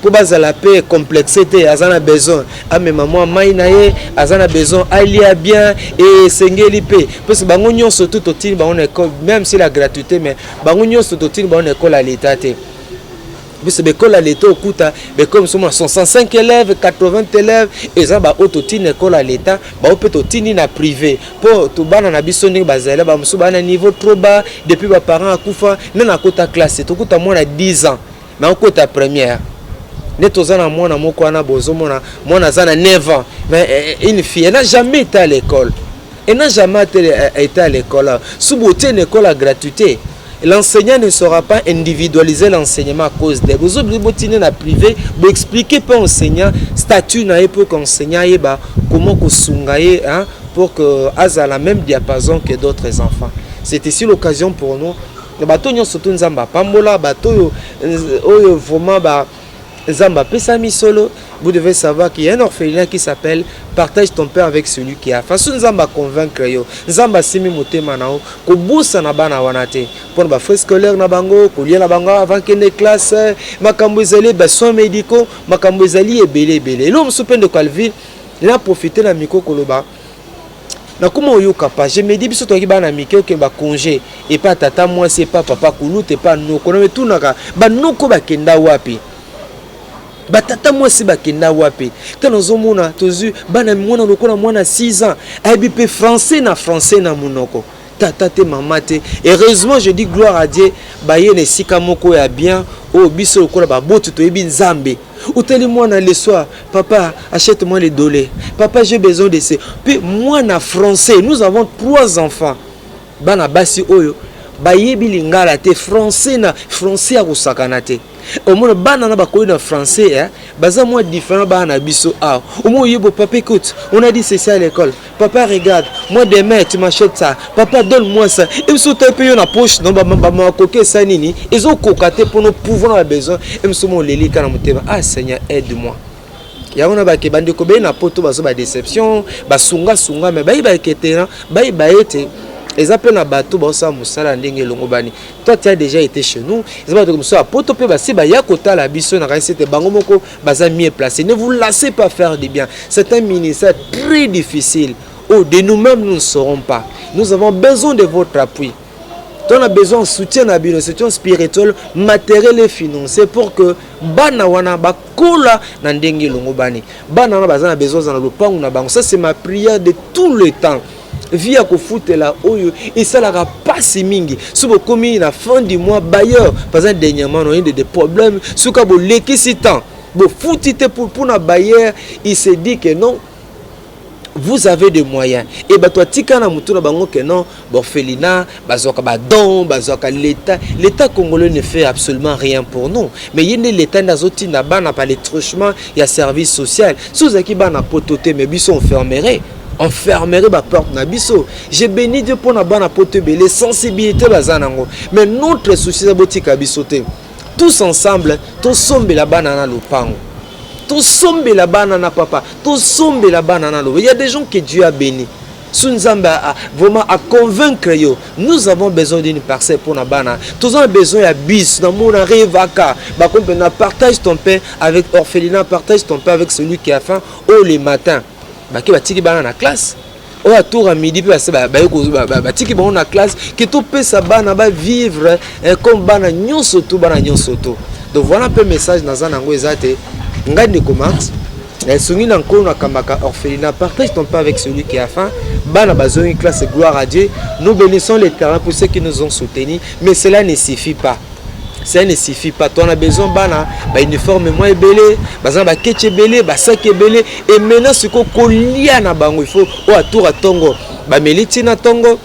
mpo bazala mpe complexe te. Aza na besoin amema mwa mai na ye, aza na besoin alia bien. Esengeli mpe parce bango nyonso tu totini bango na école, même si la gratuité, mais bango nyonso totini bango na école ya l'État te. Biso baekole ya l'État, okuta baekole mosusu mona 65 élèves, 80 élèves. Eza baoyo totini na ekole ya l'État, bao mpe totini na privé mpo tobana na biso ndenge bazali. Bamosusu baa na niveau trop bas depuis baparent akufa, nde nakota classe. Tokuta mwana 10 ans mais akota première. Nde toza na mwana moko wana, bozomona mwana aza na 9 ans, mais une fille, elle n'a jamais été à l'école, elle n'a jamais été à l'école. So botie na école ya gratuité, l'enseignant ne saura pas individualiser l'enseignement à cause de bozobili. Botine na privé, boexpliquer mpe enseignant statut na ye mpo qu'enseignant ayeba comment kosunga ye, hein, pour que azala même diapason que d'autres enfants. C'est ici l'occasion pour nous, bato nyonso to Nzambe apambola, bato oyo oyo vraiment ba Nzambe apesa misolo. Vous devez savoir qu'il y a un orphelinat qui s'appelle Partage ton pain avec celui qui a faim. Nzambe aconvaincre yo, Nzambe asimi motema na yo, kobosana bana wana te mpona bafrais scolaire na bango, kolia na bango avant kende classe. Makambo ezali, basoins médicaux, makambo ezali ebele ebele. Eloko mosusu mpe, ndeko Alvin, na profite na micro koloba, nakoma oyoka pa. Je me dis, biso toyaki bana mike, okende bacongé epa tata mwasi, epa papa kulutu, epa noko. Na etunaka, banoko bakenda wapi? Batata mwasi bakenda wapi? Ntango nazomona tozwi bana, mwana lokola mwana 6 ans ayebi mpe français na français na monoko, tata te, mama te. Heureusement, je dis gloire à Dieu, baye na esika moko ya bien oyo biso lokola baboti toyebi Nzambe. Otali mwana le soir: "Papa, achète moi les dolés, papa, j'ai besoin de ce." Mpe mwana français, nous avons trois enfants, bana basi oyo bayebi lingala te, français na français ya kosakana te. Omona bana na bakoyi na français, eh, baza mwa différent. Bana na biso awa, omoi oyebo: "Papa, écoute, on a dit ceci à l'école. Papa, regarde moi, demain tu m'achètes ça. Papa, donne moi ça." E biso otali mpe yo na poche no bamakoki esa nini, ezokoka te mpona pouvoir na babesoin. E biso mo oleli ka na motema: "Ah Seigneur, aide moi." Yango na bake bandeko beye na poto, bazo badéception, basungasunga, me bayebake te, bayeba ete eza mpe na bato baosala mosala ndenge elongo bani. Toi, tu as déjà été chez nous. Eza bato mosusu ya poto mpe basi baya kotala biso. Na kanisi ete bango moko baza mieux placé. Ne vous lassez pas faire du bien. C'est un ministère très difficile. Oh, de nous-mêmes, nous ne saurons pas. Nous avons besoin de votre appui. On a besoin de soutien na bino, soutien spirituel, matériel et financier, pour que bana wana bakola na ndenge elongo bani. Bana wana baza na besoin na lopango na bango. Ça, c'est ma prière de tout le temps. Vie ya kofutela oyo esalaka mpasi mingi. So bokomi na fin du mois, bailleur, par exemple, dernièrement noyei de des problèmes, soki bolekisi temps, bofuti te mpona bailleur, il se dit que non. Vous avez des moyens et bato atika na mutu na bango que non, orphelinat bazwaka badon, bazwaka l'État. L'État congolais ne fait absolument rien pour nous, mais ye nde l'État nde azotinda bana par le truchement ya service social. So ozalaki bana poto te, mais biso on fermerait baporte na biso. Je bénis Dieu mpona bana poto ebele, sensibilité baza nango, mais notre souci eza botika biso te. Tous ensemble tosombela bana na lopango, tosombela bana na papa, tosombela bana na lobo. Il y a des gens que Dieu a béni, su Nzambe vraiment à convaincre yo. Nous avons besoin d'une parcelle mpona bana, toza na besoin ya bus. Namona revaka bakomi mpena partage ton pain avec orphelinat, partage ton pain avec celui qui a faim. Oyo le matin bake batiki bana na classe, oyo atour ya midi mpe base baye batiki bango na classe, ke topesa bana bavivre comme bana nyonso to bana nyonso to. Donc voilà mpe message naza nango. Eza te ngai ndeko Max esongi na nkolo, nakambaka orphelinat Partage ton pain avec celui qui a faim. Bana bazongi classe, gloire à Dieu. Nous bénissons l'Éternel pour ceux qui nous ont soutenus, mais cela ne suffit pas, ça ne suffit pas. Toza na besoin bana bauniforme mwa ebele, baza na baketi ebele, basaki ebele. Et maintenant sikoyo kolia na bango, il faut oyo atour ya ntongo bameli ntina ntongo,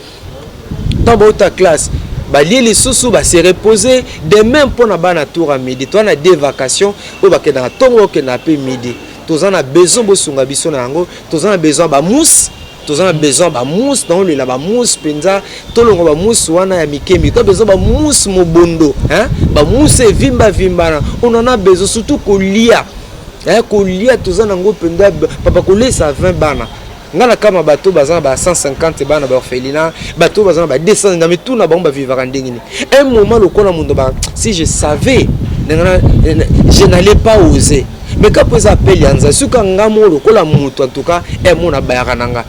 ntango bauta classe balie lisusu, base repose. De même mpona bana tour ya midi, toza na deux vacations oyo bakendaka ntongo, bakendaka mpe midi. Toza na besoin bosunga biso na yango. Toza na besoin bamousse, toza na besoin bamousse, naolela bamousse mpenza. Tolongo bamousse wana ya mike mike, toza besoin bamousse mobondo, hein? Bamousse evimbavimbana, on en a besoin. Surtout kolia, hein? Kolia toza nango mpenza papa, kolesa 20 bana. Nga na kama bato baza na ba 150 bana baorphelinat, bato baza na ba 200, na mituna bango bavivaka ndenge nini. Un moment lokola mondo ba, si je savais, je n'allais pas oser, mais kapo eza appel ya Nzambe. Soki nga moko lokola moto, en tout cas emona bayaka na nga,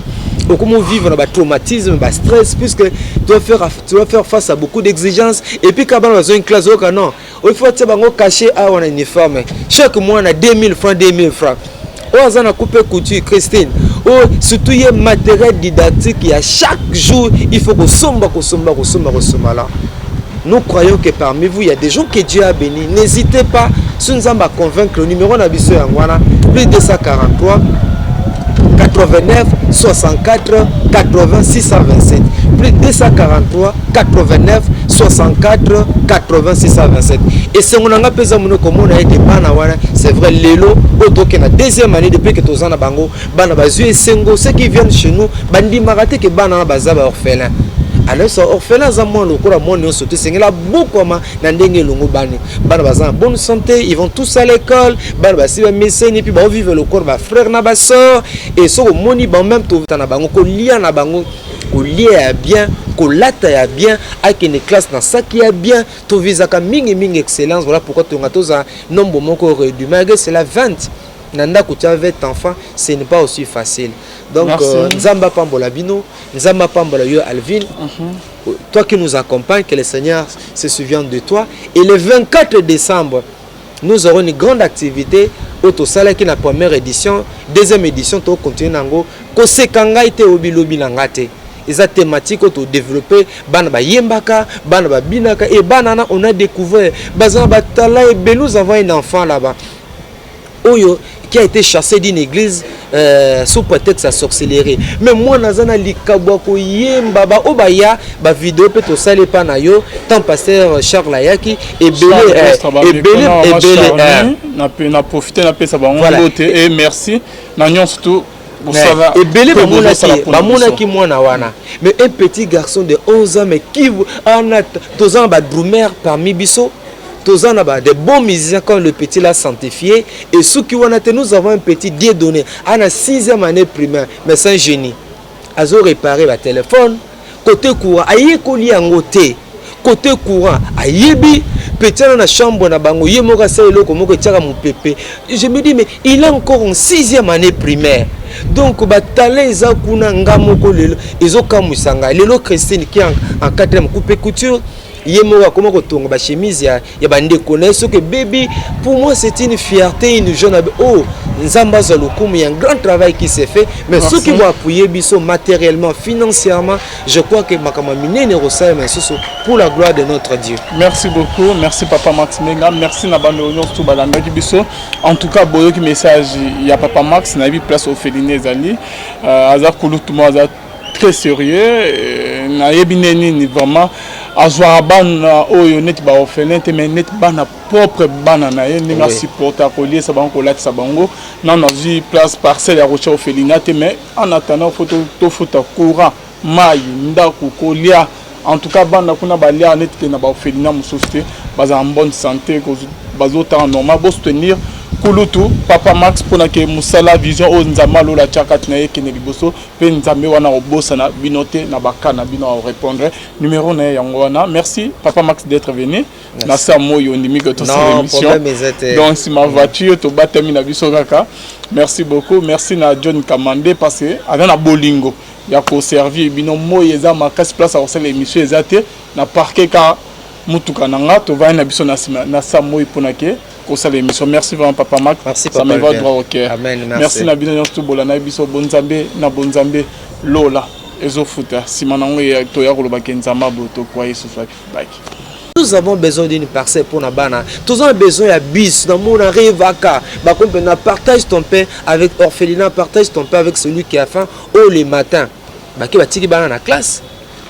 okomo vivre na batraumatisme, bastress, puisque tu dois faire face à beaucoup d'exigences. Et puis ka bana bazwa une classe, oyoka non, il faut tia bango cachet awa na uniforme, chaque mois na 2000 francs, 2000 francs. Oyo aza na coupe couture, Christine, oyo surtout ye matériel didactique ya chaque jour, il faut kosomba, kosomba, kosomba, kosomba. Là, nous croyons que parmi vous, il y a des gens que Dieu a bénis. N'hésitez pas, si Nzambe a convaincre, le numéro na biso yango wana: plus 243 89 64 80 627, plus 243 89 64 80 627. Esengo na nga mpenza moni komona ete bana wana, c'est vrai, lelo oyo tokende na deuxième année depuis que toza na bango, bana bazwi esengo. Ceux qui viennent chez nous bandimaka te ke bana wana baza baorphelin. Alors so orphelin aza mwana lokola mwana nyonso te, esengeli abokwama na ndenge elongo. Bani bana baza na bonne santé, ils vont tous à l'école, bana basi bameseni, puis baovivre lokola bafrère na basœur. Et soki omoni bango même, tota na bango, kolia na bango, kolia ya bien, kolata ya bien, akende classe na saki ya bien. Tovisaka mingimingi excellence. Voilà pourquoi tonga toza nombre moko réduit. Malgré cela, 20 na ndako tia 20 enfants, ce n'est pas aussi facile. Donc Nzambe apambola bino, Nzambe apambola yo Alvin, toi qui nous accompagne, que le Seigneur se souvienne de toi. Et le 24 décembre, nous aurons une grande activité oyo tosalaki na première édition, deuxième édition tokontinue nango. Koseka ngai te, oyo bilobi na nga te, eza thématique oyo todéveloppe. Bana bayembaka, bana babinaka, e bana wana on a découvert baza na batala ebele. Nous avons un enfant là-bas oyo qui a été chassé d'une église sous prétexte ya sorcellerie, mais mwana aza na likabo ya koyemba. Baoyo baya bavideo mpe tosali epa na yo tant pasteur Charles ayaki ebele ebele ebele. Na profite napesa bango mbote et merci na nyonso tu. Ebele bamonaki mwana wana, mais un petit garçon de 11 ans, mais qui ana toza na badrummer parmi biso, toza na ba de bons musiciens comme le petit l'a sanctifié. Et soki wana te, nous avons un petit Dieudonné ana sixième année primaire, mais c'est un génie, azo réparer batéléphone. Côté courant ayekoli yango te, côté courant ayebi. Petit wana na chambre na bango, ye moko asala eloko moko etiaka mopepe. Je me dis, mais il est encore en sixième année primaire. Donc batalent eza kuna. Nga moko lelo ezokamwisa ngai. Lelo Christine qui en quatrième coupe couture, ye moko akoma kotonga bachemise ya bandeko na ye soki ebebi. Pour moi, c'est une fierté, une jeune abe. Oh, Nzambe azwa lokumu, ya un grand travail qui s'est fait, mais soki boappuyer biso matériellement, financièrement, je crois que makambo ya minene ekosalema lisusu pour la gloire de notre Dieu. Merci beaucoup, merci papa Max Menga, merci na bando nyonso balandaki biso. En tout cas, boyoki message ya papa Max. Nayebi place orphelinat ezali, aza kulutu mo aza très sérieux. Nayebi nde nini vraiment azwaka bana oyo neti baorphelin te, mais neti bana propre, bana na ye, ndenge asupporta koliesa bango, kolatisa bango. Nano azwi place, parcelle ya kotia orphelinat te, mais en attendant, faut tofuta courant, mai, ndako, kolia. En tout cas, bana kuna balia neti ke na baorphelinat mosusu te, bazala en bonne santé, bazotanga normal. Bosoutenir kulutu papa Max mpona ke mosala, vision oyo Nzambe alola atia kati na ye ekende liboso, mpe Nzambe wana kobosana bino te na baka na bino, arépondre. Numéro na ye yango wana. Merci papa Max d'être venu na sa moi, ondimi ke tosala émission. Donc nsima voiture tobatami na biso kaka. Merci beaucoup, merci na John Kamande, parce que aza na bolingo ya koservir bino. Moi eza makasi, place ya kosala émission eza te, na parke ka mutuka na nga, tovandi na biso na nsima na sa moi mpona ke kosala émission. Merci vraiment papa Mac. Merci, ça me papa va Albert. droit au cœur. Amen, merci. Merci na bino nyonso tobola na biso. Bonzambe na bonzambe, lola ezofuta. Nsima nango toya kolobaka Nzambe aboye tokwa Yesu baki. Nous avons besoin d'une parcelle pour na bana. Nous avons besoin ya bus. Dans mon rêvaka. Bah, comme partage ton pain avec orphelinat, partage ton pain avec celui qui a faim. Oh, le matin. Bah, qui va tiki bana na classe.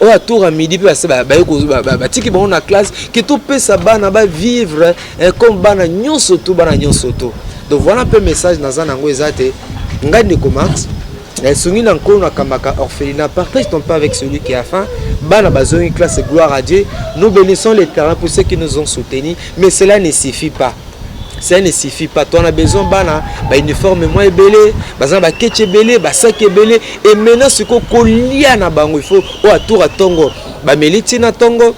Oyo atour à midi mpe base batiki bango na classe, ke topesa bana bavivre comme bana nyonso to bana nyonso to. Donc voilà mpe message naza nango. Eza te ngai ndeko Max esongi na nkolo, nakambaka orphelinat Partage ton pain avec celui qui a faim. Bana bazongi classe, gloire à Dieu. Nous bénissons l'Éternel pour ceux qui nous ont soutenus, mais cela ne suffit pas, ça ne suffit pas. Toza na besoin bana bauniforme mwa ebele, baza na baketch ebele, basaki ebele. Et maintenant sikoyo kolia na bango, il faut oyo atour atongo bameli ntina ntongo,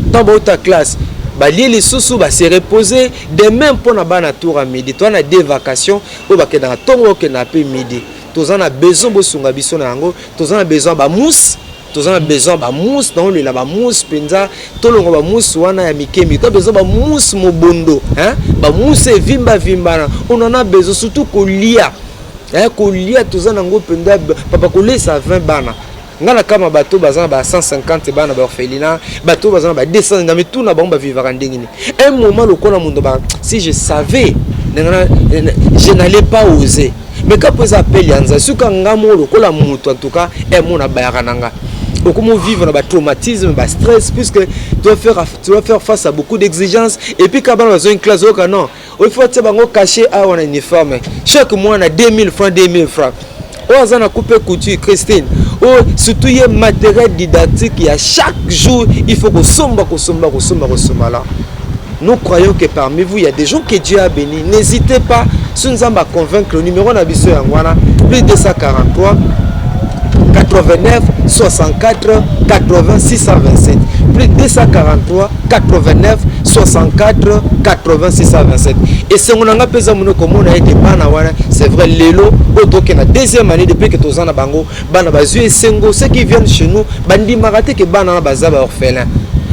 ntango bauta classe balie lisusu, base repose. De même mpo na bana tour ya midi, toza na deux vacations oyo bakendaka ntongo, bakendaka mpe midi. Toza na besoin bosunga biso na yango. Toza na besoin bamousse, toza na besoin bamousse, naolela bamousse mpenza. Tolongo bamousse wana ya mike mike, toza besoin bamousse mobondo, hein? Bamousse evimbavimbana, on en a besoin. Surtout kolia, hein? Kolia toza nango mpenza papa, kolesa 20 bana. Nga na kama bato baza na ba 150 bana baorphelinat, bato baza na ba 200, na mituna bango bavivaka ndenge nini. Un moment lokola mondo ba, si je savais, je n'allais pas oser, mais kapo eza appel ya Nzambe, suka nga moko lokola moto, en tout cas emona bayaka na nga, okomo vivre na batraumatisme, bastress, puisque tu dois faire face à beaucoup d'exigences. Et puis ka bana bazwa une classe, oyoka non, il faut tia bango cachet awa na uniforme, chaque mois na 2000 francs, 2000 francs. Oyo aza na coupe couture, Christine, oyo surtout ye matériel didactique ya chaque jour, il faut kosomba, kosomba, kosomba, kosomba. Là, nous croyons que parmi vous, il y a des gens que Dieu a bénis. N'hésitez pas, si Nzambe a convaincre, le numéro na biso yango wana, plus 243 89 64 80 627, plus 243 89 64 80 627. Esengo na nga mpenza moni komona ete bana wana, c'est vrai, lelo oyo tokende na deuxième année depuis que toza na bango, bana bazwi esengo. Ceux qui viennent chez nous bandimaka te ke bana wana baza baorphelin.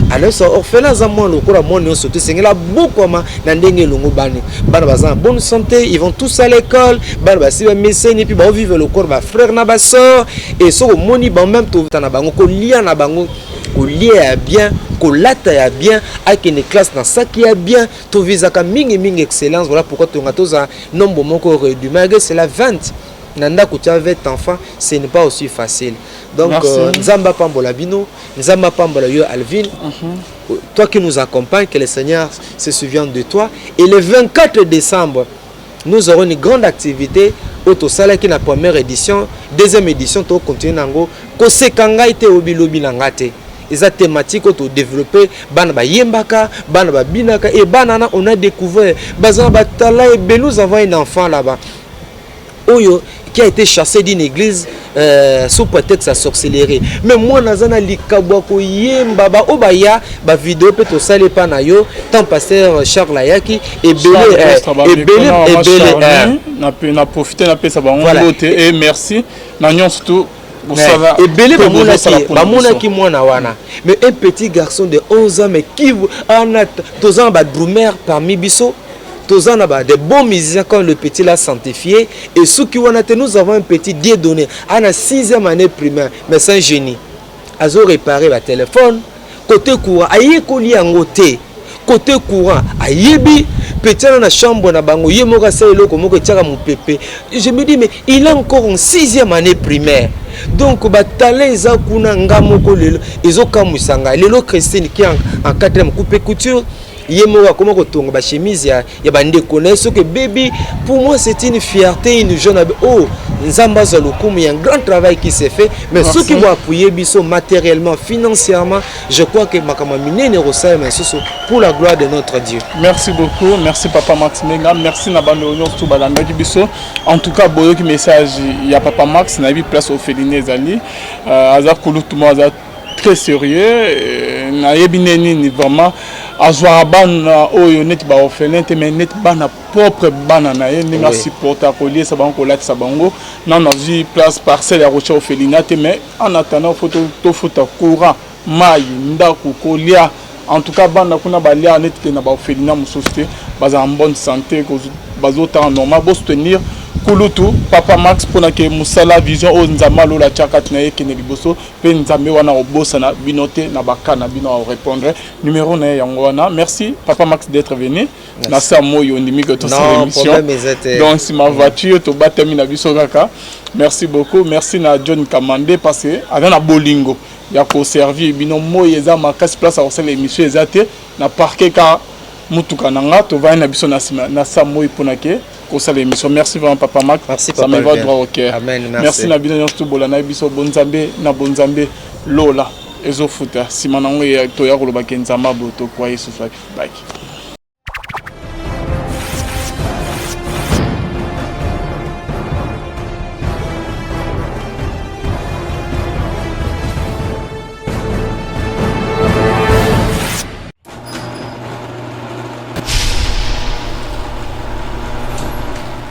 Alors so orphelin aza mwana lokola mwana nyonso te, esengeli abokwama na ndenge elongo. Bani bana baza na bonne santé, ils vont tous à l'école, bana basi bameseni, puis baovivre lokola bafrère na basœur. Et soki omoni bango même, tota na bango, kolia na bango, kolia ya bien, kolata ya bien, akende classe na saki ya bien. Tovisaka mingimingi excellence. Voilà pourquoi tonga toza nombre moko réduit. Malgré cela, 20 na ndako, tia 20 enfants, ce n'est pas aussi facile. Donc Nzambe apambola bino, Nzambe apambola yo Alvin, toi qui nous accompagne, que le Seigneur se souvienne de toi. Et le 24 décembre, nous aurons une grande activité oyo tosalaki na première édition, deuxième édition tocontinue nango. Koseka ngai te, oyo bilobi na nga te, eza thématique oyo todéveloppe. Bana bayembaka, bana babinaka, et bana wana, on a découvert baza na batala ebele. Nous avons un enfant là-bas oyo qui a été chassé d'une église sous prétexte ya sorcellerie, mais mwana aza na likabo ya koyemba. Baoyo baya bavideo mpe tosali epa na yo, tant pasteur Charles ayaki, ebele ebele ebele. Na profite napesa bango mbote et merci na nyonso tu. Ebele bamonaki mwana wana, mais un petit garçon de 11 ans, mais qui ana, toza na badrummer parmi biso. Toza na ba de bons musiciens comme le petit là sanctifié et soki wana te, nous avons un petit Dieudonné ana 6e année primaire, mais c'est un génie. Azo réparer ba téléphone côté courant, ayekoli yango te. Côté courant ayebi. Petit wana na chambre na bango, ye moko asala eloko moko etiaka mopepe. Je me dis, mais il est encore en sixième année primaire. Donc batalent eza kuna. Nga moko lelo ezokamwisa ngai. Lelo Christine qui en quatrième coupe couture, ye moko akoma kotonga bachemise ya bandeko na ye soki ebebi. Pour moi, c'est une fierté, une jeune abe. Oh, Nzambe azwa lokumu ya un grand travail qui s'est fait. Mais soki boappuyer biso matériellement, financièrement, je crois que makambo ya minene ekosalema lisusu pour la gloire de notre Dieu. Merci beaucoup, merci papa Max Menga, merci na bando nyonso balandaki biso. En tout cas, boyoki message ya papa Max. Nayebi place orphelinat ezali. Aza kulutu mo aza très sérieux. Nayebi nde nini vraiment azwaka bana oyo neti baorphelin te, mais neti bana propre, bana na ye, ndenge asupporta koliesa bango, kolatisa bango. Nano azwi place, parcelle ya kotia orphelinat te, mais en attendant, faut tofuta courant, mai, ndako, kolia. En tout cas, bana kuna balia neti ke na baorphelinat mosusu te, bazala en bonne santé, bazotanga normal. Bosoutenir kulutu papa Max mpona ke mosala, vision oyo Nzambe alola atia kati na ye ekende liboso. Mpe Nzambe wana obosana bino te na baka na bino, arépondre. Numéro na ye yango wana. Merci papa Max d'être venu na sa moi, ondimi ke tosala émission. Donc nsima voiture tobatami na biso kaka. Merci beaucoup. Merci na John Kamande, parce que aza na bolingo ya koservir bino. Moi eza makasi, place ya kosala émission eza te. Na parke ka mutuka na nga, tovandi na biso na nsima na sa moi mpona ke kosala émission. Merci vraiment papa Max. Merci, ça me papa va Albert. Droit au cœur. Amen, merci. Merci na bino nyonso tobolana biso. Bonzambe na bonzambe, lola ezofuta. Nsima nango toya kolobaka Nzambe aboye tokwa Yesu baki.